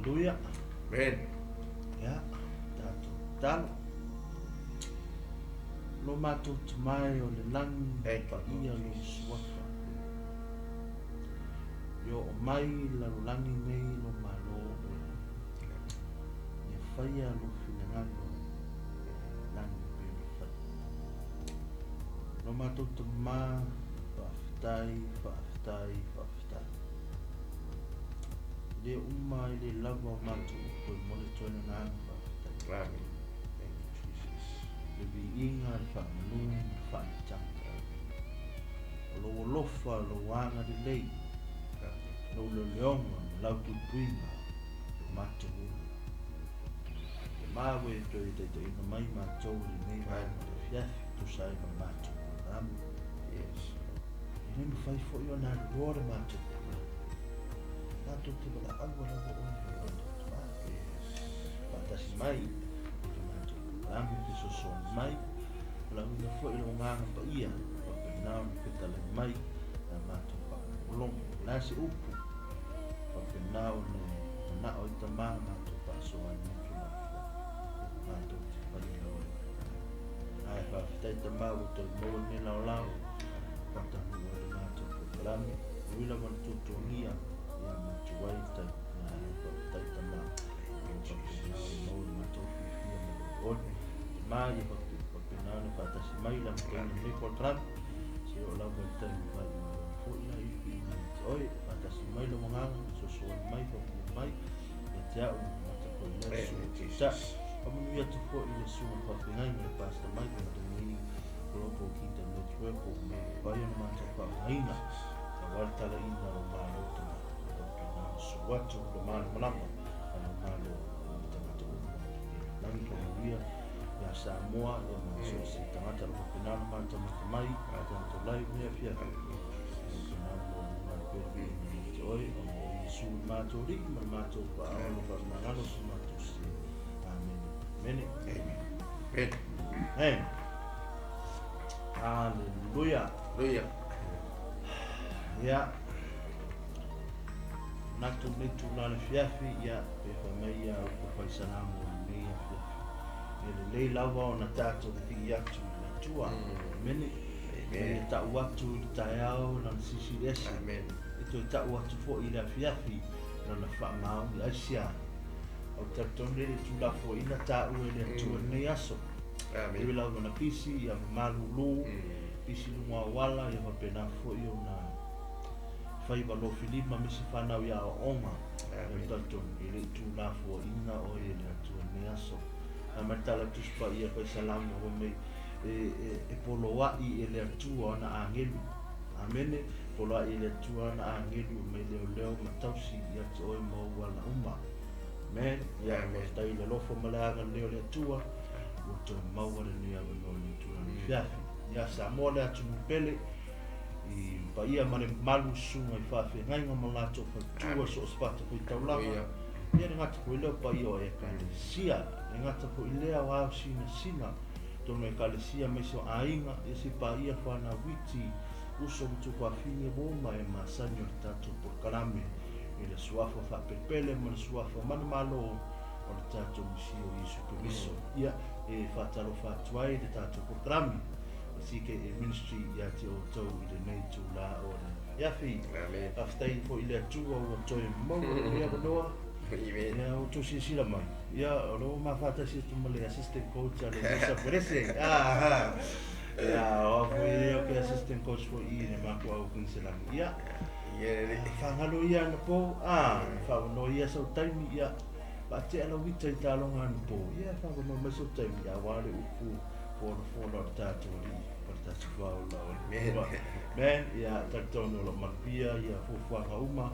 Hallelujah. Amen. Ia, tatou tatalo. Lo matou Tama e o le lagi, Thank you, paia Lord lou Jesus. suafa. Ia oo mai i le lalolagi nei lo Malo, ia faia lou finagalo i lagi pei ona fai. Lo matou Tama, faafetai, faafetai, faafetai. E le uma, e le lava o matou upu e momoli atu ai le agaga faafetai. Amen. Thank you, Jesus. Le viiga, le faamanu ma le faaletanga. O lou alofa, lou agalelei, Amen. lou leoleoga ma lau puipuiga i lo matou ola. E maua e toe taitaiina mai matou i lenei vaega o le afiafi e tusa ai ma le matou polokalame. Yes. E le mafai foi ona aluloa le matou polokalame. Matou te valaauina lava oe e lo matou Tama. Yes. Faatasi mai i le matou polokalame, fesoasoani mai, valaauina foi lou Agaga Paia, faapena ona fetalai mai la matou faalogologo. O le a se upu, faapena ona e manao ai Tama matou faasoa ai lenei Tulafono, matou te faia lava le finagalo. Ae faafetai Tama ua toe maua lenei laolao, faataunuu ai le matou polokalame, e ui lava ina tuatuagia ia matou ai le taimi, ae faafetai Tama, ua faapena ona maua le matou fiafia ma le olioli. Tama ia faapena ona faatasi mai i le amataina o lenei polokalame, seia oo lava i le taimi faaiu ai ona foi la i le viiga ia te oe, faatasi mai lou agaga, fesoasoani mai, faamanuia mai ia te au, mata foi i lea Amen, susuga Jesus. Faamanuia atu foi i le susuga faafeagaiga le Pastor Michael lenei Global Kingdom Network ua mafai ona matou faaaogaina aua le talaiina o lou Malo Tama. Faapena ona sulu atu le malamalama a lou Malo i tagata uma i lagi faamanuia ia Samoa ia ma so o se tagata o lo o faapena ona matamata mai i a tatou live nei afiafi. Faapena ona maualuga ai pea le viiga ia te oe ona o Iesu le matou Alii ma le matou Faaola faamagalo so matou sese. Amene. Amene. Amen. Amen. Amen. Hallelujah. Hallelujah. Ia. Manatu lenei tulaga le afiafi, ia, pe fai mai ia upu fai salamo o lenei afiafi. E lelei lava ona tatou pipii atu i le Atua. Amene. Amen. E tau atu i le taeao lana silisili ese. Amen. E toe tau atu foi i le afiafi lana faamaoni. Aisea? Ou te talitonu le tuulafoaiina taua e le Atua i lenei aso. Amen. E ui lava ona pisi, ia malulu, pisi luga o auala, ia faapena foi ona faiva lofilima ma isi fanau i aoaoga. Amen. E talitonu, e le i tuulafoaiina oe e le Atua i lenei aso. Ae mai le tala Tusi Paia fai Salamo fai mai, e poloai e le Atua ana agelu. Amene. Poloai e le Atua ana agelu e mai leoleo ma tausi ia te oe ma ou ala uma. Amen. Ia, Amen. faafetai i le alofa ma le agalelei o le Atua, ua toe maua lenei avanoa i lenei tulaga afiafi. Ia, Samoa le atunuu pele, i paia ma le mamalu susuga i faafeagaiga ma latou faletua so o se fatafaitaulaga. Hallelujah. Ia le gata foi lea o paia o Ekalesia, le gata foi lea o ao sinasina, totonu o Ekalesia aemaise o aiga, ia se paia whanau iti, uso ma tuafafine ua uma e masani o le tatou polokalame i le suafa faapelepele ma le suafa manumalo o le tatou Mesia o Iesu Keriso. Ia, e faatalofa atu ai le tatou polokalame o CKA Ministry ia te outou i lenei itula o le afiafi. Amen. Faafetai foi i le Atua ua toe maua lenei avanoa. Amen. Ia, ua outou silasila mai. Ia, o lea ua mafaatasi atu ma le assistant coach a le Musa Perese. Ah, ia, o au foi ia o ke assistant coach foi i le matou au kiniselagi. Ia, Ia le. faagalo ia anapo, ah, faavanoa ia sau taimi, ia, faatea lau ita i taaloga anapo. Ia, faavanoa mai sau taimi, aua le upu folafola o le tatou Alii, o le tatou Faaola o le Atua. Amen. Ia, talitonu o lo o manuia ia fuafuaga uma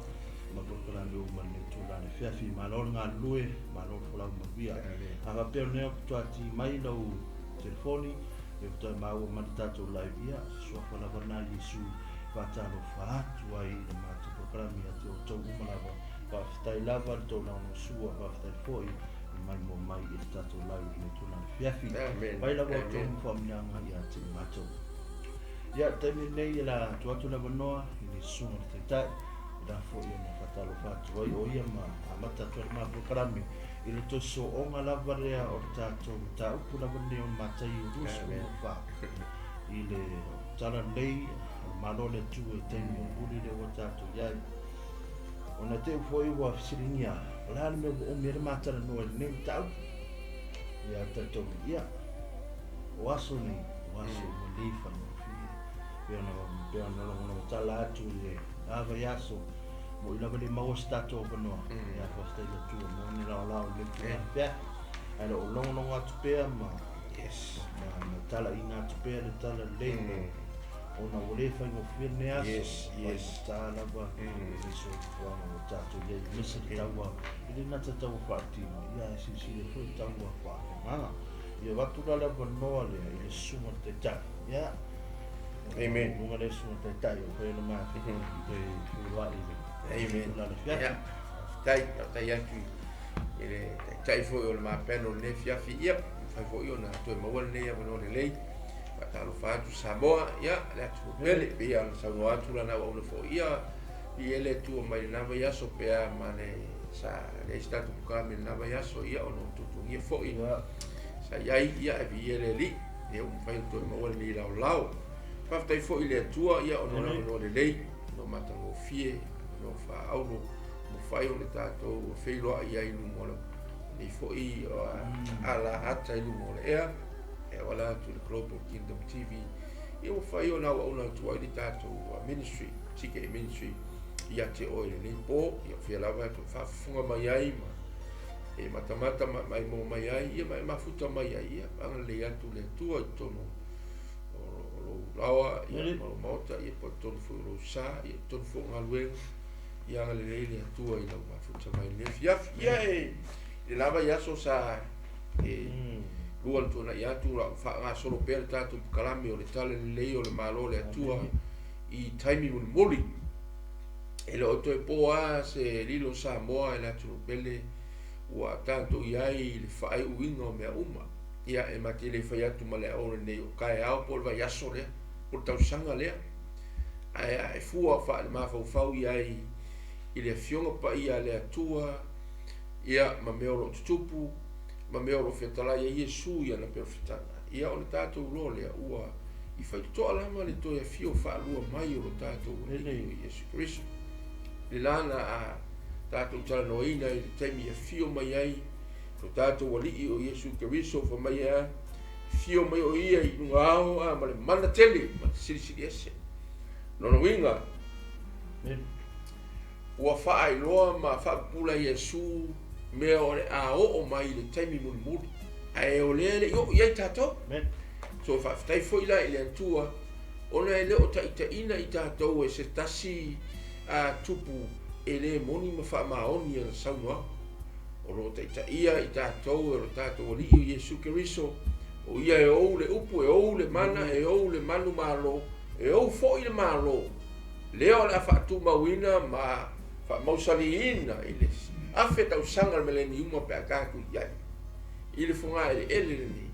ma polokalame uma i lenei itula le afiafi. Malo le galulue, malo le folau manuia. Amen. A faapea o lenei ou faatoa mai lau telefoni, ia faatoa maua mai le tatou live, ia, suafa lava lena Iesu faatalofa atu ai i le matou polokalame ia te outou uma lava. Faafetai lava le tou lagolagosua, faafetai foi le maimoa mai i le tatou live i lenei itula le afiafi. Amen. Fai lava outou Amen. ma faamanuiaga ia te i matou. Ia, le taimi lenei e la tuu atu le avanoa i le susuga i le Taitai, e la foi ona faatalofa atu. atu ai o ia ma amata atu ai le ma polokalame i le toe sooga lava lea o le tatou mataupu lava lenei o le Mataio 24 i le Talalelei o le Malo o le Atua i taimi mulimuli lea ua tatou i ai. Ona te i foi ua fesiligia, o le a le mea ua umi ai le ma talanoa i lenei mataupu? Ia talitonu, ia, o aso nei, o aso ua le faigofie. Pei ona logologotala atu i le la vaiaso, mo'i lava le maua se tatou avanoa. Ia, faafetai i le Atua mo ni laolao i lenei tulaga pea. Ae o lo o logologo atu pea ma ma talaiina atu pea le talalelei ona ua le faigofie lenei aso. Faigata lava lenei soifuaga ua tatou i ai, aemaise le taua, e le gata taua faaletino, ia ae silasila foi i taua faaleagaga. Ia avatu la le avanoa lea i le susuga i le Taitai. Ia, Amen. Luga le susuga i le Taitai o fai ona matou toe feiloai i le Amen. la le afiafi. Ia, faafetai, faafetai atu i le Taitai foi o le ma panel i lenei afiafi. Ia, mafai foi ona toe maua lenei avanoa lelei. Faatalofa atu Samoa, ia, le atunuu pele, pei ona saunoa atu lana auauna foi, ia, i e le Atua mai lena vaiaso pe a ma le sa leai se tatou polokalame i lena vaiaso, ia, ona o tuatuagia foi sa i ai, ia, e viia le Alii, ia ua mafai ona toe maua lenei laolao. Faafetai foi i le Atua, ia, ona o le avanoa lelei, avanoa matagofie, avanoa faaauro, mafai ona tatou feiloai ai i luma o lenei foi ala ata i luma o le ea, e auala atu i le Global Kingdom TV, ia ua mafai ona auauna atu ai le tatou ministry, CK Ministry, ia te oe i lenei po, ia fia lava e toe faafofoga mai ai ma e matamata ma maimoa mai ai, ia ma e mafuta mai ai, ia agalelei atu le Atua i totonu o lou laoa, ia ma lou maota, ia po o totonu foi o lou sa, ia totonu foi o galuega, ia agalelei le Atua i lau mafuta mai i lenei afiafi. Ia e i le la vaiaso sa e lua na tuanai atu la faagasolo pea le tatou polokalame o le Talalelei o le Malo o le Atua i taimi mulimuli. E le o toe po lava se lilo Samoa i le atunuu pele ua tatou i ai i le faaiuina o mea uma. Ia, e ma te le fai atu ma le ao lenei o taeao po o le vaiaso lea, po o le tausaga lea. Ae a e fua faale-mafaufau i ai i le Afioga Paia a le Atua, ia, ma mea o lo o tutupu, ma mea o lo o fetalai ai Iesu i ana perofetaga, ia ona tatou iloa lea ua i faitotoa lava le toe afio faalua mai o lo tatou Alii o Iesu Keriso. Le la na a tatou talanoaina i le taimi e afio mai ai lo tatou Alii o Iesu Keriso, fai mai e a, afio mai o ia i luga ao a ma le mana tele ma le silisili ese. Lona uiga, ua faailoa ma faapupula Iesu mea o le a oo mai i le taimi mulimuli, ae o lea e le i oo i ai tatou. So faafetai foi la i le Atua ona e le o taitaiina i tatou e se tasi a tupu e le moni ma faamaoni ana saunoaga. O lo o taitaia i tatou e lo tatou Alii o Iesu Keriso, o ia e ou le upu, e ou le mana, e ou le manumalo, e ou foi le Malo lea o le a faatumauina ma faamausaliina i le afe tausaga le meleniuma pe a tatou i ai i le fogaeleele lenei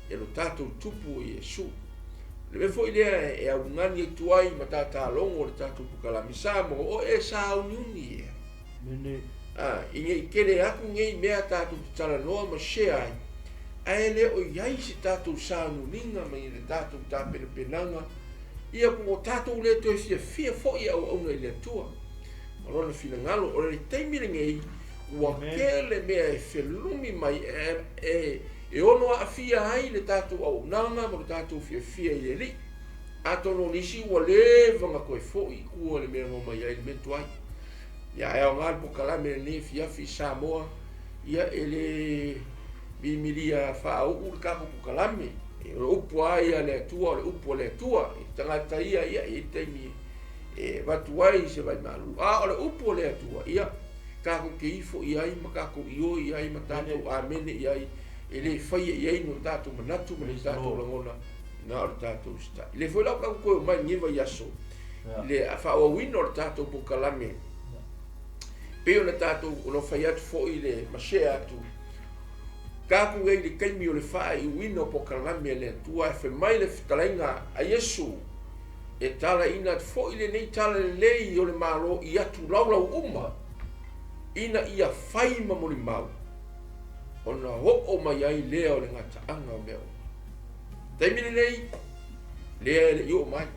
e lo tatou Tupu o Iesu. O le mea foi lea e augani atu ai ma tatalogo le tatou polokalame Samoa, o e sauniuni ea. I nei tele atu nei mea tatou te talanoa ma share ai, ae le o i ai se tatou sauniuniga ma le tatou tapenapenaga, ia po ua tatou le toe fiafia foi e auauna i le Atua ma Lona finagalo. O le taimi lenei ua tele mea e felumi mai e ono aafia ai le tatou auaunaga ma le tatou fiafia i le Alii. Atonu o nisi ua leva ona toe foi i tua i le mea na omai ai, le mea tuai. Ia, ae aoga le polokalame lenei afiafi i Samoa, ia e le mimilia faauu le tatou polokalame. O le upu lava ia a le Atua, o le upu a le Atua. I le tagata ia, ia, e i ai le taimi e avatu ai se vaimalu. A o le upu a le Atua, ia, tatou te ifo i ai ma tatou ioe i ai ma tatou amene i ai, e le faia i ai ni o tatou manatu ma ni tatou lagona, na o le tatou usitai. O lea foi la ua tatou toe omai i lenei vaiaso, le faaauauina o le tatou polokalame, pei ona tatou ona fai atu foi le ma share atu, tatou i ai i le taimi o le faaiuina o polokalame a le Atua, e fai mai le fetalaiga a Iesu, e talaina atu foi lenei talalelei o le Malo i atu laulau uma. ina ia fai ma molimau, ona oo mai ai lea o le gataaga o mea uma. Taimi lenei, lea e le i oo mai,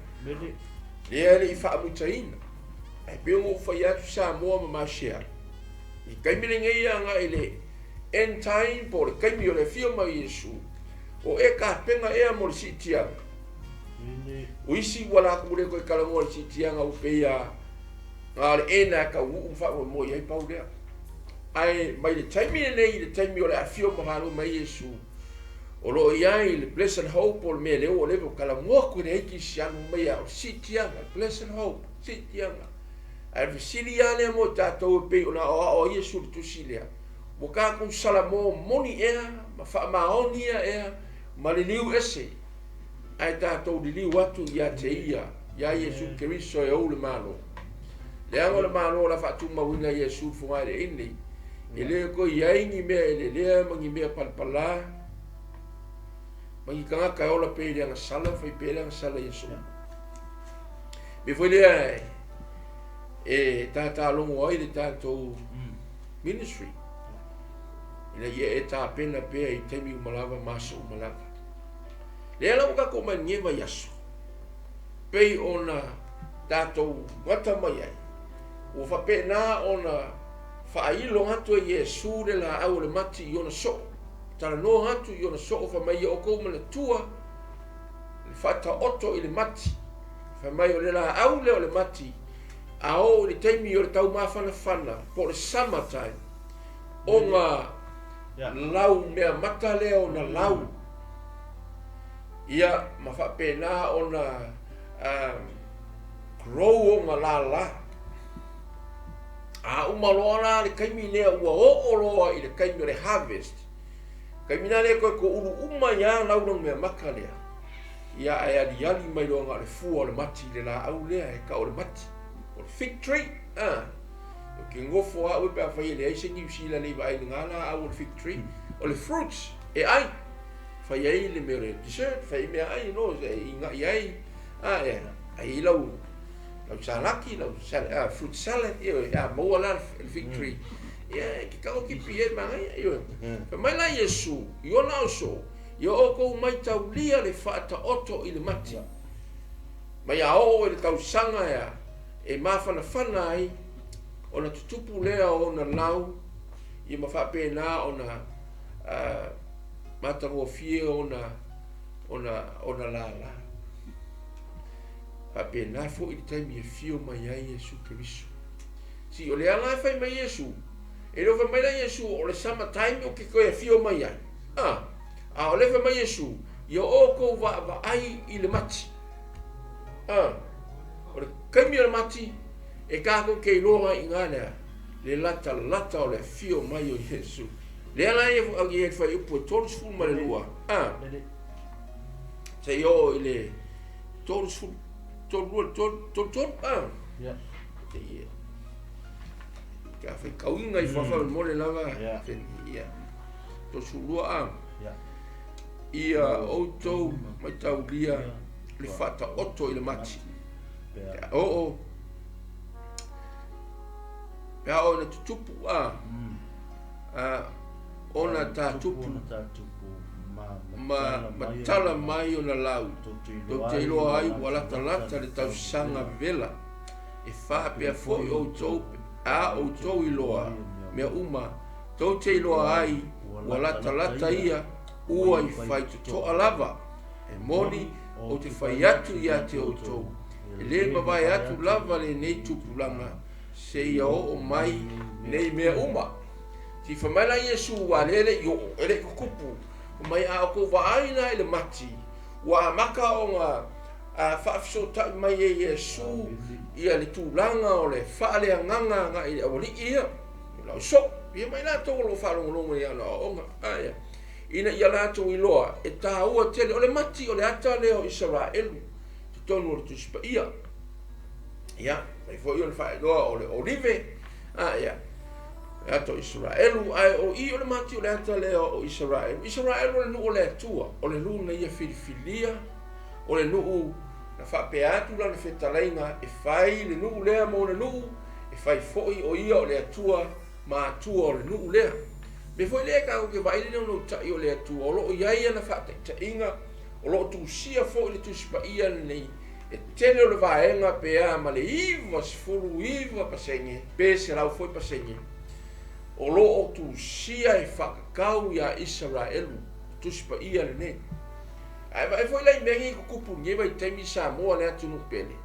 lea e le i faamutaina. Ae pei ona ou fai atu Samoa ma Masea, i taimi lenei agai i le end time po o le taimi o le afio mai o Iesu, o e tapena ea mo le siitiaga? O isi ua latou le toe talanoa i le siitiaga ua pei a na o le ena e taunuu ma faamoemoe i ai pau lea. Ae mai le taimi lenei i le taimi o le afio ma galue mai Iesu, o lo o i ai le blessed hope o le mea lea ua leva ona talanoa atu e leai kerisiano mai a o le siitiaga, le blessed hope, siitiaga. Ae o le fesili lava lea mo i tatou e pei ona aoao ai Iesu i le tusi lea, ua tatou salamo moni ea ma faamaonia ea ma liliu ese, ae tatou liliu atu ia te Ia, ia Iesu Keriso e ou le Malo. Leaga o le Malo o le a faatumauina e Iesu i le fogaeleele nei, e le toe i ai ni mea elelea ma ni mea palapala, ma ni tagata e ola pea i le agasala, fai pea le agasala i aso uma. Mea foi lea e tatalogo ai le tatou ministry, ina ia e tapena pea i taimi uma lava ma aso uma lava. Lea la ua tatou mai lenei vaiaso, pei ona tatou gata mai ai, ua faapena ona faailo atu e Iesu le laau o le mati i ona soo, talanoa atu i ona soo, fai mai, ia outou manatua le faataoto i le mati. Fai mai o le laau lea o le mati, a oo i le taimi o le taumafanafana po o le summer time, ona lau mea mata lea ona lau, ia ma faapena ona grow ona lala. A uma loa la le taimi lea ua oo loa i le taimi o le harvest, taimi la lea toe toulu uma ai lava lau lanumeamata lea, ia ae aliali mai loa na o le fua o le mati i le laau lea e tau o le mati, o le fig tree. Ou te nofo au pe afai e leai se Niu Sila le i vaai i lena laau o le fig tree, o le fruits e ai, fai ai le mea o le dessert, fai ai meaai no, e inai ai, e ai ai lau lau salaki, lau salad, fruit salad, ioe, a maua la le fig tree, ia e te tago tipi ai manaia, ioe. Fai mai la Iesu i ona ausoo, ia outou maitaulia le faataoto i le mati, mai a oo i le tausaga ea e mafanafana ai ona tutupu lea o ona lau, ia ma faapena ona matagofie ona ona ona lala. Faapena foi le taimi e fio mai ai Iesu Keriso. Si o le ala e fai mai Iesu, e le o fai mai la Iesu o le summer time o ke toe afio mai ai. A, a o le fai mai Iesu, ia outou vaavaai i le mati. A, o le taimi o le mati, e tatou te iloa ai i ina lea, le latalata o le afio mai o Iesu. Lea la e i le fuaiupu e 32, a, seia oo i le 30, 32, 33, a. Ia. Kia whaikauinga i whawhau mole lava. Ia. 32, a. Ia outou maitaulia le faataoto i le mati. Pe a oo, pe a oo ina tutupu, a, a, ona tātupu ma matala mai ona lau, tou te iloa ai ua latalata le tausaga vela, e faapea foi outou a outou iloa mea uma, tou te iloa ai ua latalata ia ua i faitotoa lava. E moni, ou te fai atu ia te outou, e lē mavae atu lava lenei tupulaga seia oo mai nei mea uma. Tifa mai la Iesu, ua lea e le i oo, e le i tutupu mai, a outou vaai la i le mati, ua amata ona faafesootai mai e Iesu ia le tulaga o le faaleagaga agai i le aualii ia, o le ausoo, ia ma i latou o lo o faalogologo i ana aoaoga. Aia. Ina ia latou iloa e taua tele, o le mati o le ata lea o Isaraelu i totonu o le Tusi Paia. Ia, fai foi o le faailoa o le olive, a ia, le ata o Isaraelu, ae o i o le mati o le ata lea o Isaraelu. Isaraelu o le nuu o le Atua, o le nuu na ia filifilia, o le nuu na faapea atu lana fetalaiga e fai le nuu lea mo le nuu, e fai foi o ia o le Atua matua o le nuu lea. Mea foi lea tatou te vaai i le naunautai o le Atua, o lo o i ai ana faataitaiga, o lo o tusia foi le Tusi Paia lenei, e tele o le vaega pe a ma le 99% pe 100 foi pasene, o lo o tusia e faatatau iā Isaraelu le Tusi Paia lenei. Ae vaai foi la i mea nei e tutupu i lenei vaitaimi i Samoa le atunuu pele,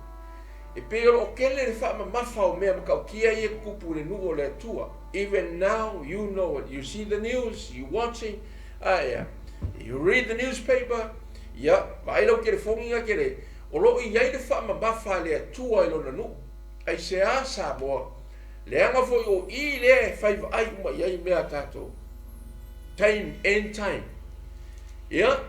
e pei o lo o tele le faamamafa o mea matautia ia e tutupu i le nuu o le Atua. Even now you know it, you see the news, you watching, ae you read the newspaper, ia, vaai lau telefoni na tele, o lo o i ai le faamamafa a le Atua i lona nuu. Aisea Samoa? Leaga foi o i lea e fai vaai uma i ai mea a tatou. Time, end time. Ia,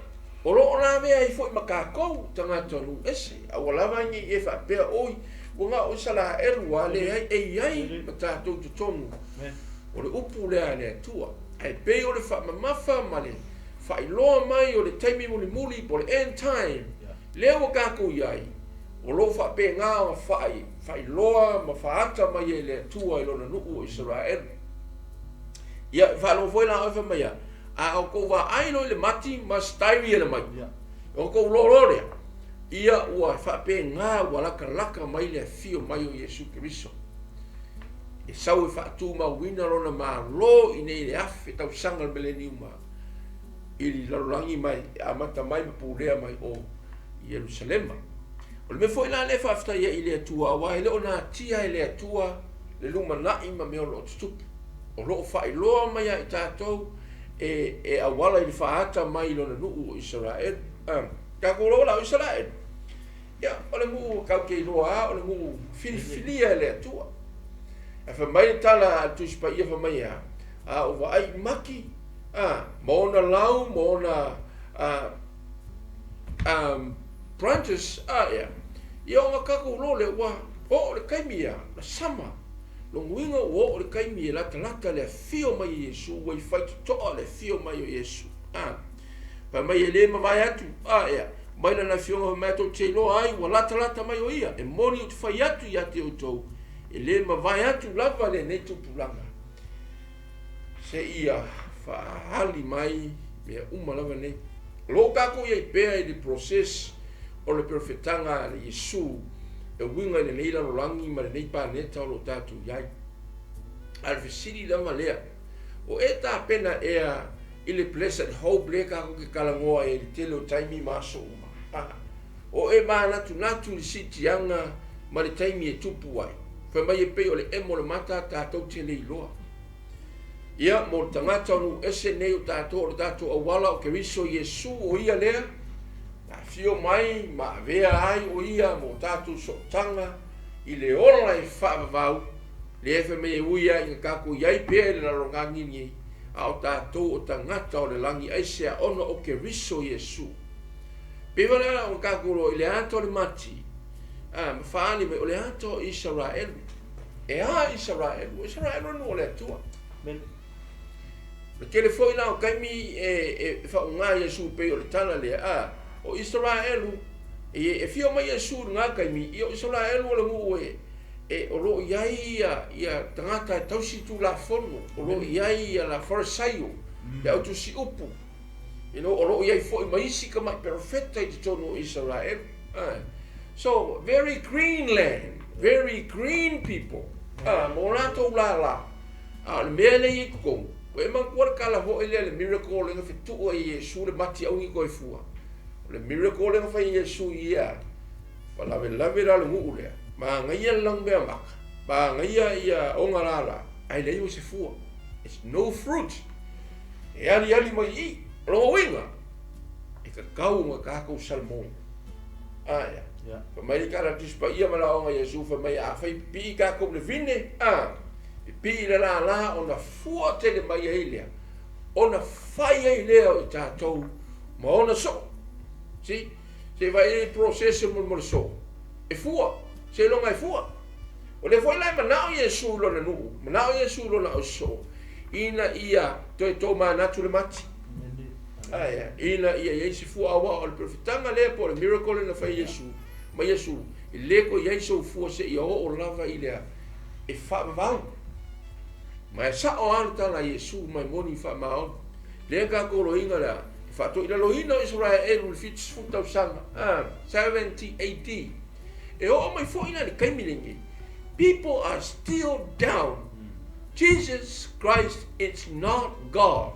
o lo o lavea ai foi ma tatou, tagata nuu ese. Aua lava ne i e faapea, oi, ua na o Isaraelu a, leai, e i ai ma tatou i totonu o le upu lea a le Atua. Ae pei o le faamamafa ma le faailoa mai o le taimi mulimuli po o le end time, lea ua tatou i ai, o lo o faapena ona faailoa ma faaata mai e le Atua i Lona nuu o Isaraelu. Ia, e faalogo foi la oe fai mai a, a outou vaai loa i le mati ma stairi e le mai, ona outou loa lea, ia ua faapena ua latalata mai le afio mai o Iesu Keriso. E sau e faatumauina lona Malo i nei le 1000 tausaga le mileniuma i le lalolagi mai, e amata mai ma pulea mai o Ierusalema. O le mea foi la lea e faafetai ai i le Atua, aua e le o natia e le Atua le lumanai ma mea o lo o tutupu. O lo o faailoa mai ia i tatou e, e auala i le faaata mai i lona nuu o Isaraelu. Ah, tatou loa la o Isaraelu. Ia, o le nuu tatou te iloa lava, o le nuu filifilia e le Atua. Ae fai mai le tala a le Tusi Paia fai mai e a? A ou vaai i maki, a, ma ona lau ma ona a, branches, a, ia, ia ona tatou iloa lea ua oo le taimi ia, na sama. Lona uiga ua oo le taimi e latalata le afio mai o Iesu, ua i faitotoa le afio mai o Iesu. A, fai mai e le mavae atu, a, ia, mai lana afioga fai mai tou te iloa ai ua latalata mai o ia, e moni ou te fai atu ia te outou, e le mavae atu lava lenei tupulaga seia faaali mai mea uma lava nei. O lo o tatou i ai pea i le process o le perofetaga a le Iesu e uiga i lenei lalolagi ma lenei paneta o lo o tatou i ai. A o le fesili lava lea, o e tapena ea i le blessed hope lea tatou te talanoa ai i le tele o taimi ma aso uma? A o e manatunatu i le siitiaga ma le taimi e tupu ai? Fai mai e pei o le emo o le mata tatou te le iloa. Ia, mo le tagata o nuu ese nei o tatou, o le tatou auala o Keriso Iesu, o ia lea, na afio mai ma avea ai o ia mo tatou sootaga i le ola e faavavau, lea e fai mai e ui lava ina tatou i ai pea i le lalolagi nei, a o tatou o tagata o le lagi aisea ona o Keriso Iesu. Pei foi la ona tatou iloa i le ata o le mati, a, ma faaali mai o le ata o Isaraelu. E a Isaraelu? O Isaraelu o le nuu o le Atua. Amen. O le tele foi la o taimi e, e faauga Iesu pei o le tala lea, a, o Isaraelu, e, e fia mai Iesu i lena taimi, ia o Isaraelu o le nuu e, e, o lo o i ai ia, ia tagata e tausi tulafono, o lo o i ai ia la Farisaio, le au tusi upu, you know, o lo o i ai foi ma isi tamai perofeta i totonu o Isaraelu. Ah. So, very green land, very green people. Ah, ma o latou lālā. A o le mea lea e i ai i totonu, ua e manatua le tala foi lea, le miracle lea na fetuu ai e Iesu le mati aua ne i toe fua. O le miracle lea na fai e Iesu i ia, faalavelave la le nuu lea, manaia le lanumeamata, manaia ia ona lālā, ae leai ma se fua. It's no fruit. E aliali mai i i. O lona uiga, e tatau ona tatou salamo. Ae a? Yeah. Fai mai le tala a le Tusi Paia ma le Aoga a Iesu, fai mai, afai pipii tatou i le vine, a, pipii i le lālā, ona fua tele mai ai lea, ona fai ai lea o i tatou ma ona soo. See? Se i vaai i le process mo le soo. E fua. Seiloga e fua. O lea foi la e manao Iesu i lona nuu, manao Iesu i lona ausoo, ina ia toe tomanatu le mati. Ae, ina ia i ai se fua aua o le perofetaga lea po o le miracle lea na fai e Iesu, ma Iesu, e le toe i ai sou fua seia oo lava i le e faavavau. Ma e sa'o lava le tala a Iesu ma e moni faamaoni. Lea tatou loiga lea, e faatoilaloina o Isaraelu i le 70 tausaga, 70 AD. E oo mai foi la i le taimi lenei, people are still down Jesus Christ is not God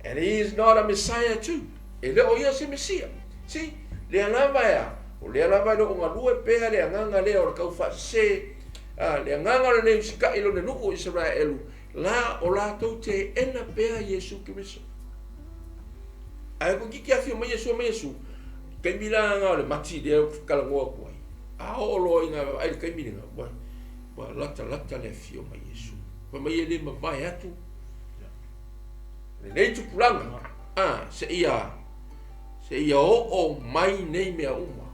and he is not a Messiah too. E le o ia se Mesia. See, lea lava e a, o lea lava e le o galue pea le agaga lea o le taufaasese, a, le agaga o lenei usitaʻi lona nuu o Isaraelu, la o latou teena pea Iesu Keriso. Ae toeitiiti afio mai Iesu mai Iesu, taimi la na o le Mati lea ou te talanoa atu ai, a oo loa ina vaai le taimi lena, ua, ua latalata le afio mai Iesu. Fai mai e le mavae atu lenei tupulaga, a, seia, seia oo mai nei mea uma.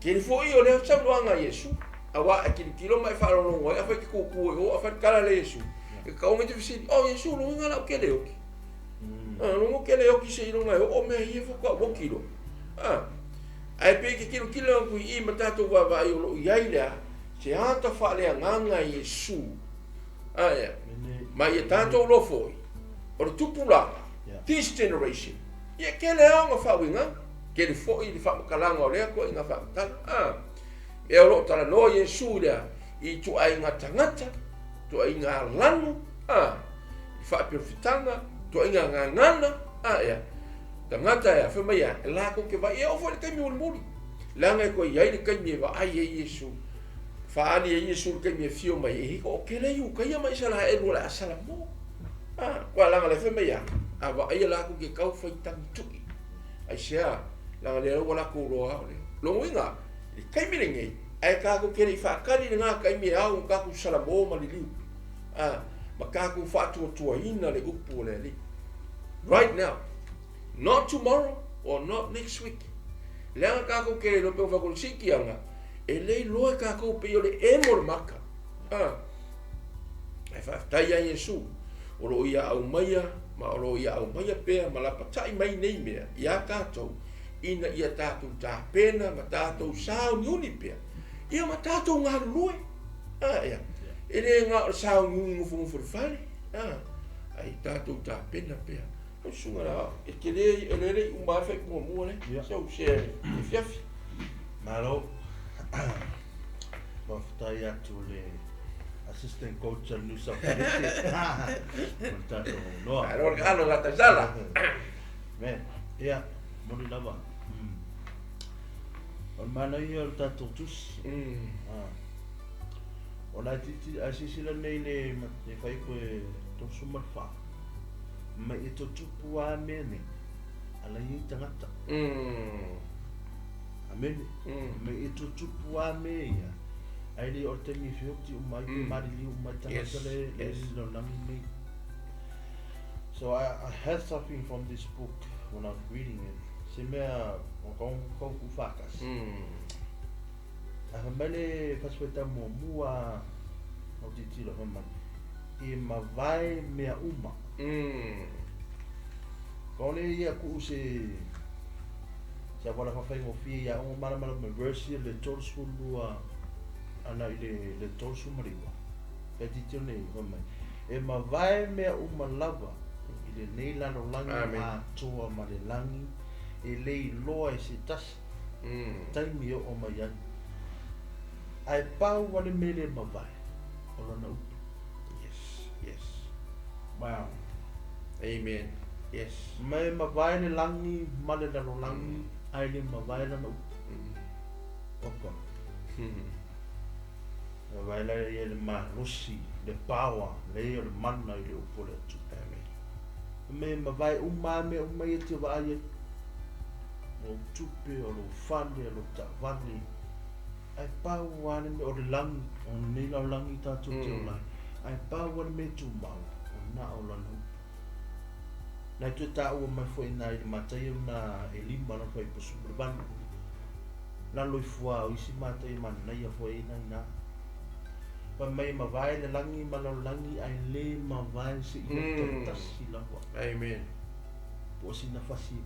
Tele foi o lea saunoaga a Iesu, auā e tilotilo ma e faalogologo ai, afai e te tutu i o, afai le tala lea Iesu, e tatau ona e te fesili, oh Iesu, lona uiga la ou te le oti. Ah, lona ou te le oti seiloga e oo mea ia faatoa ou oti loa. Ah, ae pei e te tilotilo atu i i ma tatou vaavaai o lo o i ai le a, se ata faaleagaga Iesu. Ah, ia. Ma ia tatou iloa foi, o le tupulaga, this generation, ia e tele lava ona faauigaga, tele foi le faamatalaga o lea ituaiga faamatala. Ah, mea o lo o talanoa Iesu i le a, i ituaiga tagata, ituaiga lanu, a, i faaperofitaga, ituaiga gagana, a, ea, tagata ea, fai mai ea, e latou te vaai, e oo foi i le taimi mulimuli, leaga e toe i ai le taimi e vaai ai Iesu, faaali ai Iesu i le taimi e afio mai ai, e toatele Iutaia ma Isaraelu o le a salamo. A, aua leaga lea fai mai ea, a vaaia latou te tau fai tagituʻi. Aisea? Leaga lea ua latou iloa o le lona uiga, i le taimi lenei, ae tatou te le i faatali i lena taimi e ao ona tatou salamo ma liliu, a, ma tatou faatuatuaina le upu o le Alii. Right now. Not tomorrow or not next week. Leaga tatou te le iloa pe ua fai atu le siitiaga, e le iloa e tatou pei o le emo o le maka. A, ae faafetai ia Iesu, o lo o ia aumaia ma o lo o ia aumaia pea ma lapatai mai nei mea iā tatou, ina ia tatou tapena ma tatou sauniuni pea, ia ma tatou galulue. A, ia, e le na o le sauniuni nofonofo i le fale, a, ae ia tatou tapena pea. Lau susuga la, e tele, e le le i uma lava le faaitu muamua lea, sau share i le afiafi. Malo. Faafetai atu i le assistant coach a le New South Wales mo le tatou avanoa. Malo le alo la tausala. Man, ia, moni lava. O le manaia o le tatou tusi. Ah. O la e titi, a silasila nei le, le faaiku e 34. Mai e tutupu a mea nei, ala i ai tagata. Amene. Mai e tutupu a mea ia, ae le o le taimi e feoti uma ai, pe maliliu uma ai tagata le, le lalolagi nei. So I had something from this book when I was reading it. Se mea o kau kau ku whakasi. A fai mai le fasifaitau muamua o titilo fai mai, e mavae mea uma. Pau le ia kuu se se auala faafaigofie ia ogo malamalama verse ia le 32 ana i le le 39. Pe titilo nei fai mai, e mavae mea uma lava i lenei lalolagi atoa ma le lagi e le iloa e se tasi taimi e oo mai ai. Ae pau lava le mea le mavae, o lana upu. Yes, yes. Wow. Amen. Yes. Ma e mavae le lagi ma le lalolagi, ae le mavae lana upu. Oka. Mavae la ia le malosi, le power, le ia o le mana i le upu o le Atua. Amen. Me mavae uma lava mea uma ia e te vaai ai. O lou tupe, o lou fale, o lou taavale, ae pau lava le mea, o le lagi, o lenei lalolagi tatou te ola ai, ae pau lava le mea e tumau, o na o lana upu. Na e toe taua mai foi i ina i le Mataio lena e lima lona fuaiupu 18, lalo ifo lava o isi mataia manaia foi ai na ina. Fai mai e mavae le lagi ma lalolagi ae le mavae seia taitasi lava. Amen. Po o sina fasi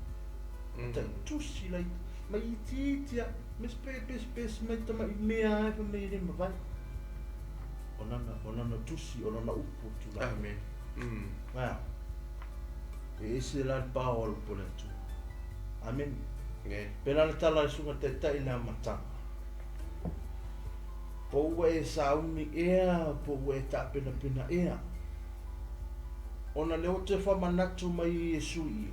taitusi laiti mai itiiti lava, mes pe pes pes mai tamai mea lava e fai mai e le mavae. O lana, o lana tusi, o lana upu tulafono. Amen. Wow. E ese la le power o le upu o le Atua. Amen. Yeah. Pe la le tala le suga taitai le amataga. Po ua e sauni ea, po ua e taapenapena ea. Ona lea ua toe faamanatu mai e Iesu i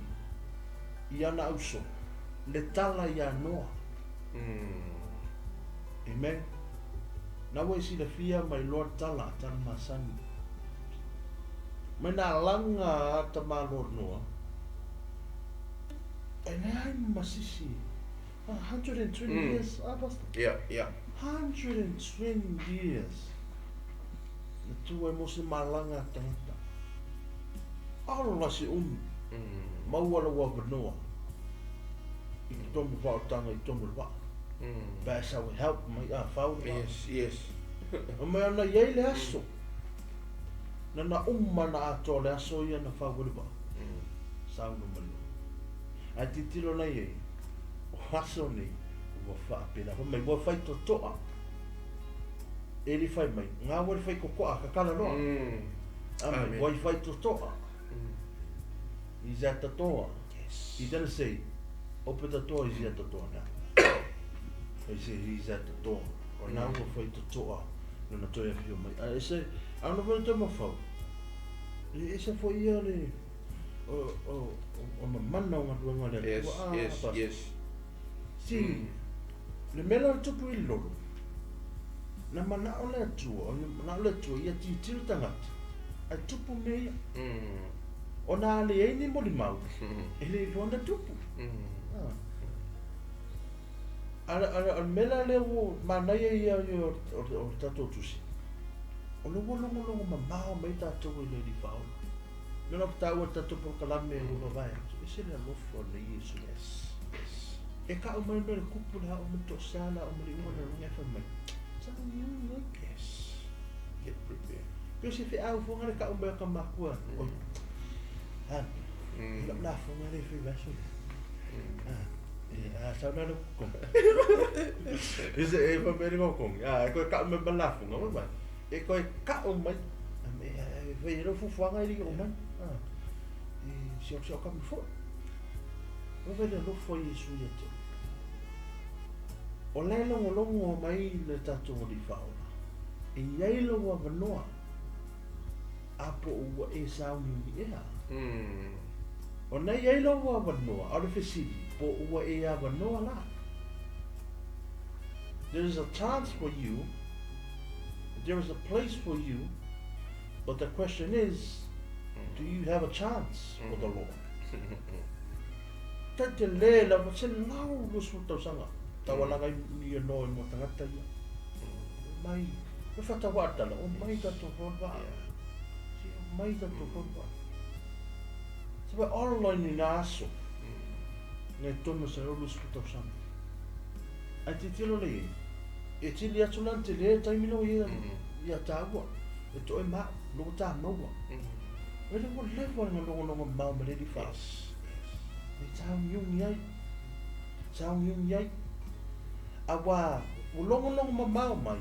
i ana auso, le tala ia Noa. Amen. Na ua e silafia ma iloa le tala a tala masani. Mai nā laga a tamaloa Noa, e leai ma masisi. 120 years, ah, Pastor? Yeah, yeah. 120 years. Na tu ai mo se malaga a tagata. Alo la se umi. Maua lou avanoa i totonu vaotaga i totonu o le vaa. Pe a e sau e help mai a fau le vaa. Yes, yes. Fai mai ona i ai le aso. Na na uma na atoa le aso ia na fau ai le vaa. Saunoa mai loa. Ae tilotilo la i ai, o aso nei ua faapena. Fai mai ua fai totoa. E le fai mai, ngā ua le fai kokoa, kakala loa. Amen. Ua i fai totoa. He's at the door. Yes. He didn't say, open the door, he's at the door now. He said, he's at the door. O nā ua fai totoa, nana toe awhio mai. A e se, a no wena toe mawhau. E ese fo ia le, o, o, o, o mana o ngā luenga le Yes, atua. Ah, yes, bas. yes. Si, le mea la le tupu i le lolo, na manao le Atua, o le manao le Atua ia tilotilo tagata, ae tupu mea ia. Ona a leai ni molimau, e le iloa ona tupu. Ah. A, a, a le mea la lea ua manaia ia ia o, o, o le tatou tusi, o le ua logologo mamao mai tatou e le Alii Faaola. Lea la ua taua i le tatou polokalame ua mavae atu, ese le alofa o lenei Iesu. Yes, yes. E kau mai mea le kupu le ao ma le toasa le ao ma le iuga le aloga e fai mai. Sa iu ai. Yes. Get prepared. Pe se feau foga le kau mai ka makua. Oi. Ha. E lau la foga le fai vaso. Ah. E a sa na le kong. E se e fa mai le kong. Ah, e koe kau mai ma la foga mai mai. E koe kau mai. E e fai le fufuaga i le o mai. Ah. E si o si o ka mo. O ve le alofa o Iesu ia te oe. O la e logologo mai le tatou Alii Faaola, e i ai lou avanoa, a po o ua e sauniuni ea. O na i ai lou avanoa, a o le fesili, po o ua e avanoa la? There is a chance for you, there is a place for you, but the question is, do you have a chance for the Lord? Ta te le lava se lau 20 tausaga taualaga i ia noa i mua tagata ia. Mai, e whatawa atala, o mai tatou whanwa. Si o mai tatou whanwa. Se wa online i nā aso. Ngai tonu sa lau 20 tausaga. Ai te tilo le i, e tili atu lan te le taimi no ia, ia tāua. E toe mā, loko tā maua. Wele ua lewa ngā longolongo mau ma le li wha. Yes, yes. Me tāungiungi ai. Tāungiungi ai. A wā, ua longolongo mamao mai,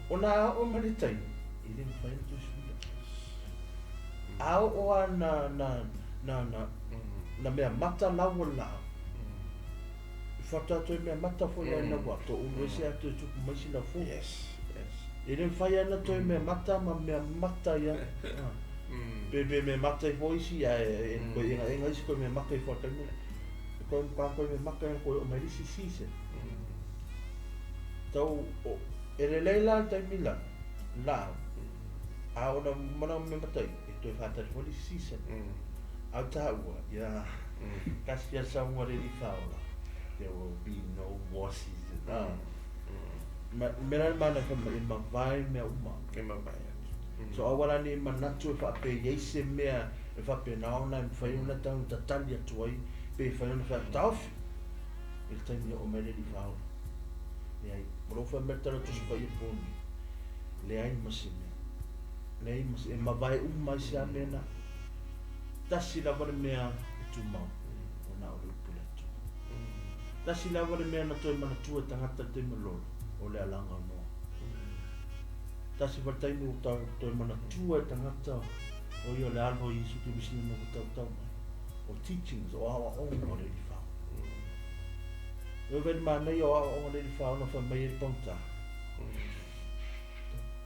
o nā ao ma le taimi, e le mawhai na tui suia. A o a na, na, na, na, na mea mata laua la. I whata atu e mea mata fo ia na wā, tō ulu ese atu e tupu mai sina fo. Yes, yes. E le mawhai ana toi mea mata ma mea mata ia. Pe pe mea mata i fo isi, a e, e, koe enga enga isi koe mea mata i fo taimi. Koe pa koe mea mata i koe o mai lisi season. Tau, o, e le lei la taimi la, la, a ona mana mea mata i, e toe whātari fo lisi season. Au tāua, ia, kasi ia saunga le li whaola. There will be no more season. Ah. Ma, mea la mana wha e mawai mea uma. E mawai atu. So awala ni manatu e whaape iai se mea e whaape nā ona e mwhai ona tau tatali atu ai pe whai ona wha taufi e le taimi o mai le li whaola. Le ai, o lo wha mea tala tusu pa ia pōni. Le ai ma se mea. Le ai ma se, e mawai uma i se a mea nā. Tasi lava le mea e tūmau. O nā o le upu le atu. Tasi lava le mea na toe manatua e tangata te malolo. O le alanga o noa. Tasi fa taimi o tau toe manatua e tagata o ia o le alo o Iesu Keriso na ua tautau mai. O teachings, o aoaoga o le Alii Faaola. E ova i le manaia o aoaoga o le Alii Faaola fai mai ai le pagota,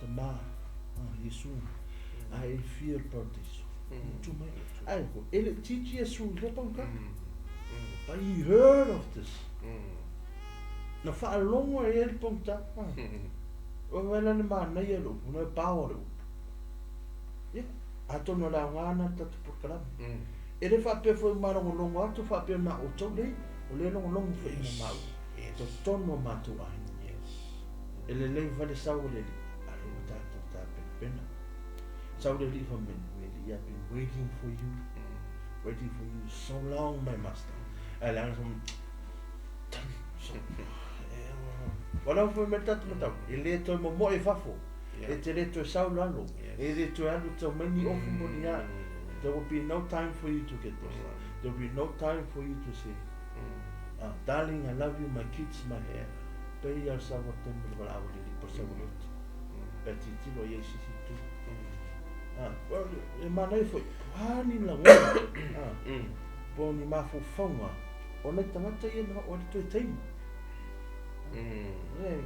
Tama, ah, Iesu, a e fia le paradeiso. Tu mai. Ai, e le teach Iesu i lea pagota. But he heard of this. Na faalogo e ia le pogita. Ua vaai la le manaia o le upu, na e pao le upu. Ia, atonu o le aoga lena o le tatou polokalame. E le faapea foi ua malogologo atu faapea na o outou lea, o lea e logologo foi ma maua i totonu o matou aiga. E lelei vale sau o le alii, a lea ua tatou tapenapena. Sau le alii fai mai, Really, I've been waiting for you, waiting for you so long, my master. Ae leaga Wala foi me tatu matau. E le toe momoe i fafo. E te le toe sau lalo. E le toe alu tau mai ni ofu mo ni a. There will be no time for you to get this. There will be no time for you to say, ah, darling, I love you, my kids, my hair. Pei al sa wa temu le wala awali li pa sa wala uti. Pe titilo i ai sisi tu. Ah, well, e manai foi, pani la ngona. Ah, po ni mafaufauga. O nai tagata ia na o le toe taimi. Yeah,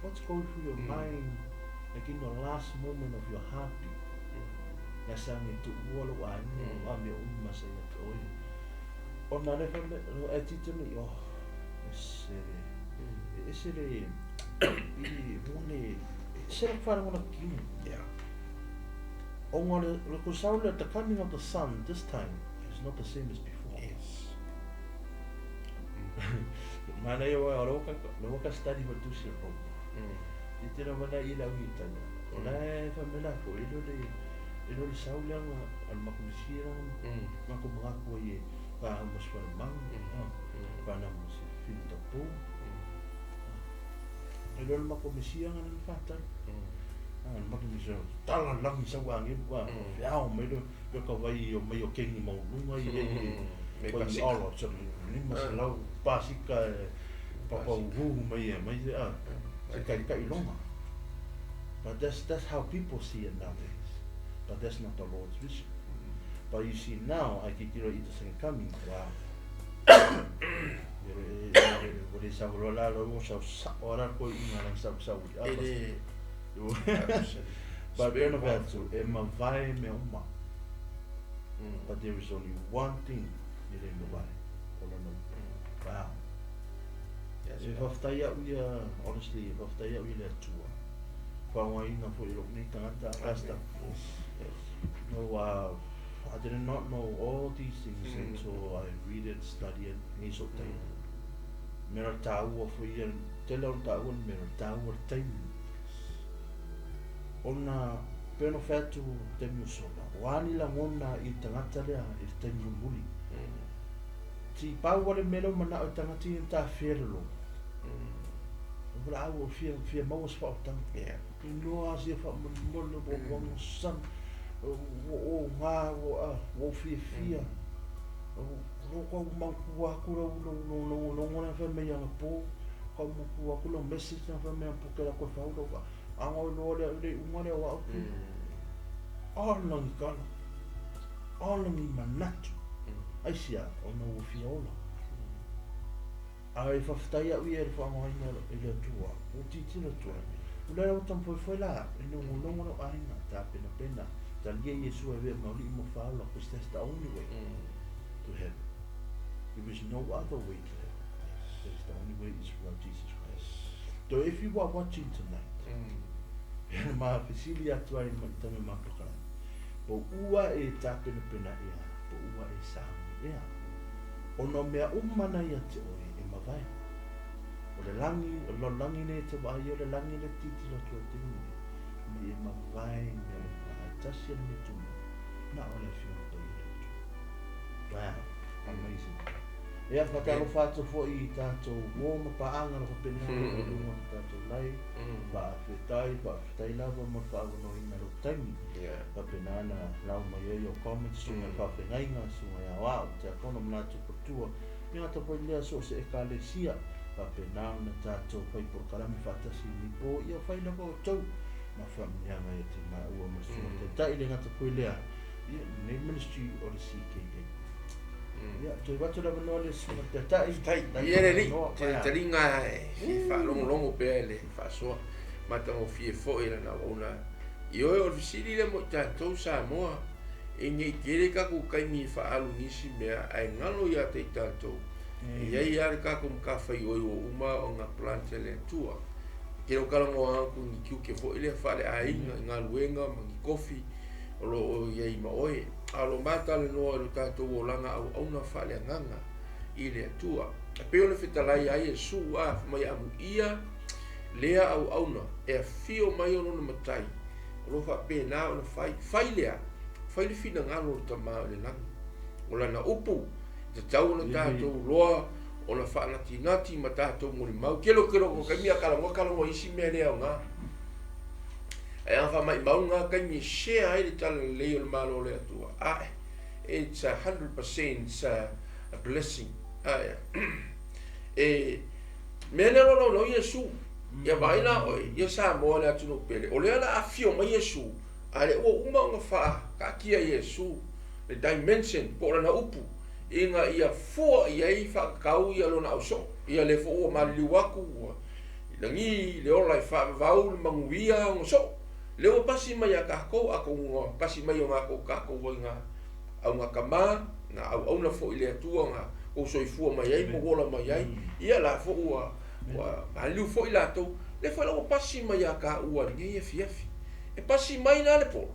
what's going through your mind like in the last moment of your heartbeat? Na sa ngi tu ua lo ai no a me um ma sa ia te oi. O na le fa me e ti te me oh e se le e se le i mone se le fa ngona kino. Yeah. O ngā le ko sau le the coming of the sun this time is not the same as before. Yes. Mana ia wa ro ka lo ka study for tu se ro. I te ra mana i la ui tanya. O la e fa mela ko i lo le i lo le sau le nga al ma ko si ra ma ko ma ko i fa ha mo swa mang. Fa na mo si fin ta po. I lo le ma ko si nga na fa ta. Ah, ma ko si tala langi sa wa ngi wa. Fiao mai lo lo ka vai o mai o kengi mau lunga i e. Me Ko i pasika. alo sa lima se lau pasika e papa uhu mai e mai a se kai kai longa. But that's how people see it nowadays. But that's not the Lord's vision. But you see now, I get you the second coming. Wow. Ua le sa la lo sa sa ora ko i ngā sa sa E le But pena atu e mavae me uma. But there is only one thing e le mavae. O lana wow. Yes. E whawhtai au ia, honestly, e whawhtai au ia le atua. Whaongaina fo i lok nei tangata, pastor. Yes. Yes. No, I did not know all these things until I read it, study it, ngi so tai. Mera tāua fo ia, te leo tāua ni mera tāua taimi. Ona peno whatu te miusola. O ani la ngona i tangata lea i te taimi muli. Ti pau wale melo mana o tangata i tā whierelo. O wala au o whia, whia maua se whaotanga. Yeah. I noa asia wha mole o wango san. O o ngā o a o whia whia. O lo kau mau kua aku lau lau lau lau lau ngona wha mea anga pō. Kau mau kua aku lau message na wha mea po ke la koe whau lau. Anga o loa lea le unga lea wa au. Alangi kala. Alangi manatu. Ai sia, o na ua fia ola. A e whawhitai au ia e whangaina e le atua. O titira tua. O lea o tampoi foi la, e no ngolongo no ainga, tā pena pena. Tā lia Yesu e vea mauli mo whaola, because that's the only way to heaven. There is no other way to heaven. That is the only way is through Jesus Christ. So if you are watching tonight, pena maa fesili atu ai ma tame mapakarani. Po ua e tā pena pena ea, po ua e sāngi ea. O no mea umana ia te oe e mawai. O le langi, o lo langi ne te wai, o le langi le titi lo tua te mine. Me e mawai mea uma, ai tasi ana me tumu. Na o le whio pa i le tu. Wow, amazing. Ea whakaro whātou fo i tātou wōma paanga na whapena o lunga o tātou lai. Whaawhetai lava mo whaawano ina lo taimi. Yeah. Whapena ana lau mai ai o comments sunga whawhengainga sunga ia wao te akono mnatu patua. Ni ngā tapo i lea so se e kalesia. Whapena ana tātou whai porokarami whātasi ni pō ia whai lava o tau. Ma faamanuiaga ia te maua ma le Susuga Taitai le gata foi lea ia lenei ministry o le CKA. Ia, toe avatu le avanoa i le Susuga Taitai. Faafetai. Ia le alii, te taliga e fia faalogologo pea i le faasoa matagofie foi lana auauna. Ioe, o le fesili lea mo i tatou Samoa, e ne i tele tatou taimi e faaalu i nisi mea ae galo ia te i tatou, e i ai lava le tatou matafaioi ua uma ona plant e le Atua. Ke o talanoa atu i ni tiute foi lea faaleaiga i galuega ma ni tofi o lo o i ai ma oe, a o lo o matalanoa i lo tatou olaga auauna faaleagaga i le Atua. E pei ona fetalai ai Iesu, a fai mai, Amuia lea auauna e afio mai o lona Matai, o lo o faapena ona fai. Fai lea, fai le finagalo o le Tama o le lagi. O lana upu, e tatau ona tatou loa ona faanatinati ma tatou molimau. Kelokelo ko kaimi a talanoa talanoa isi mea le aoga. Ae a faamaimau ngā taimi e share ai le tala lelei o le Malo o le Atua. Ae, it's a 100% a blessing. Ae, e, mea lea o lo Iesu. Ia vaai la oe, ia Samoa le atunuu pele. O lea la afio mai Iesu, a le ua uma ona faataatia Iesu, le dimension, po o lana upu, ina ia fua i ai faatatau ia lona ausoo. Ia lea foi ua maliliu atu, ua i lagi le ola e faavavau le manuia ona soo. Lea ua pasi mai ia tatou, atonu ua pasi mai o gatou tatou ai na augatama, na auauna foi i le Atua na tou soifua mai ai ma ua ola mai ai. Ia la foi ua ua maliliu foi latou. Lea foi la ua pasi mai ia taua i lenei afiafi. E pasi mai la le polo,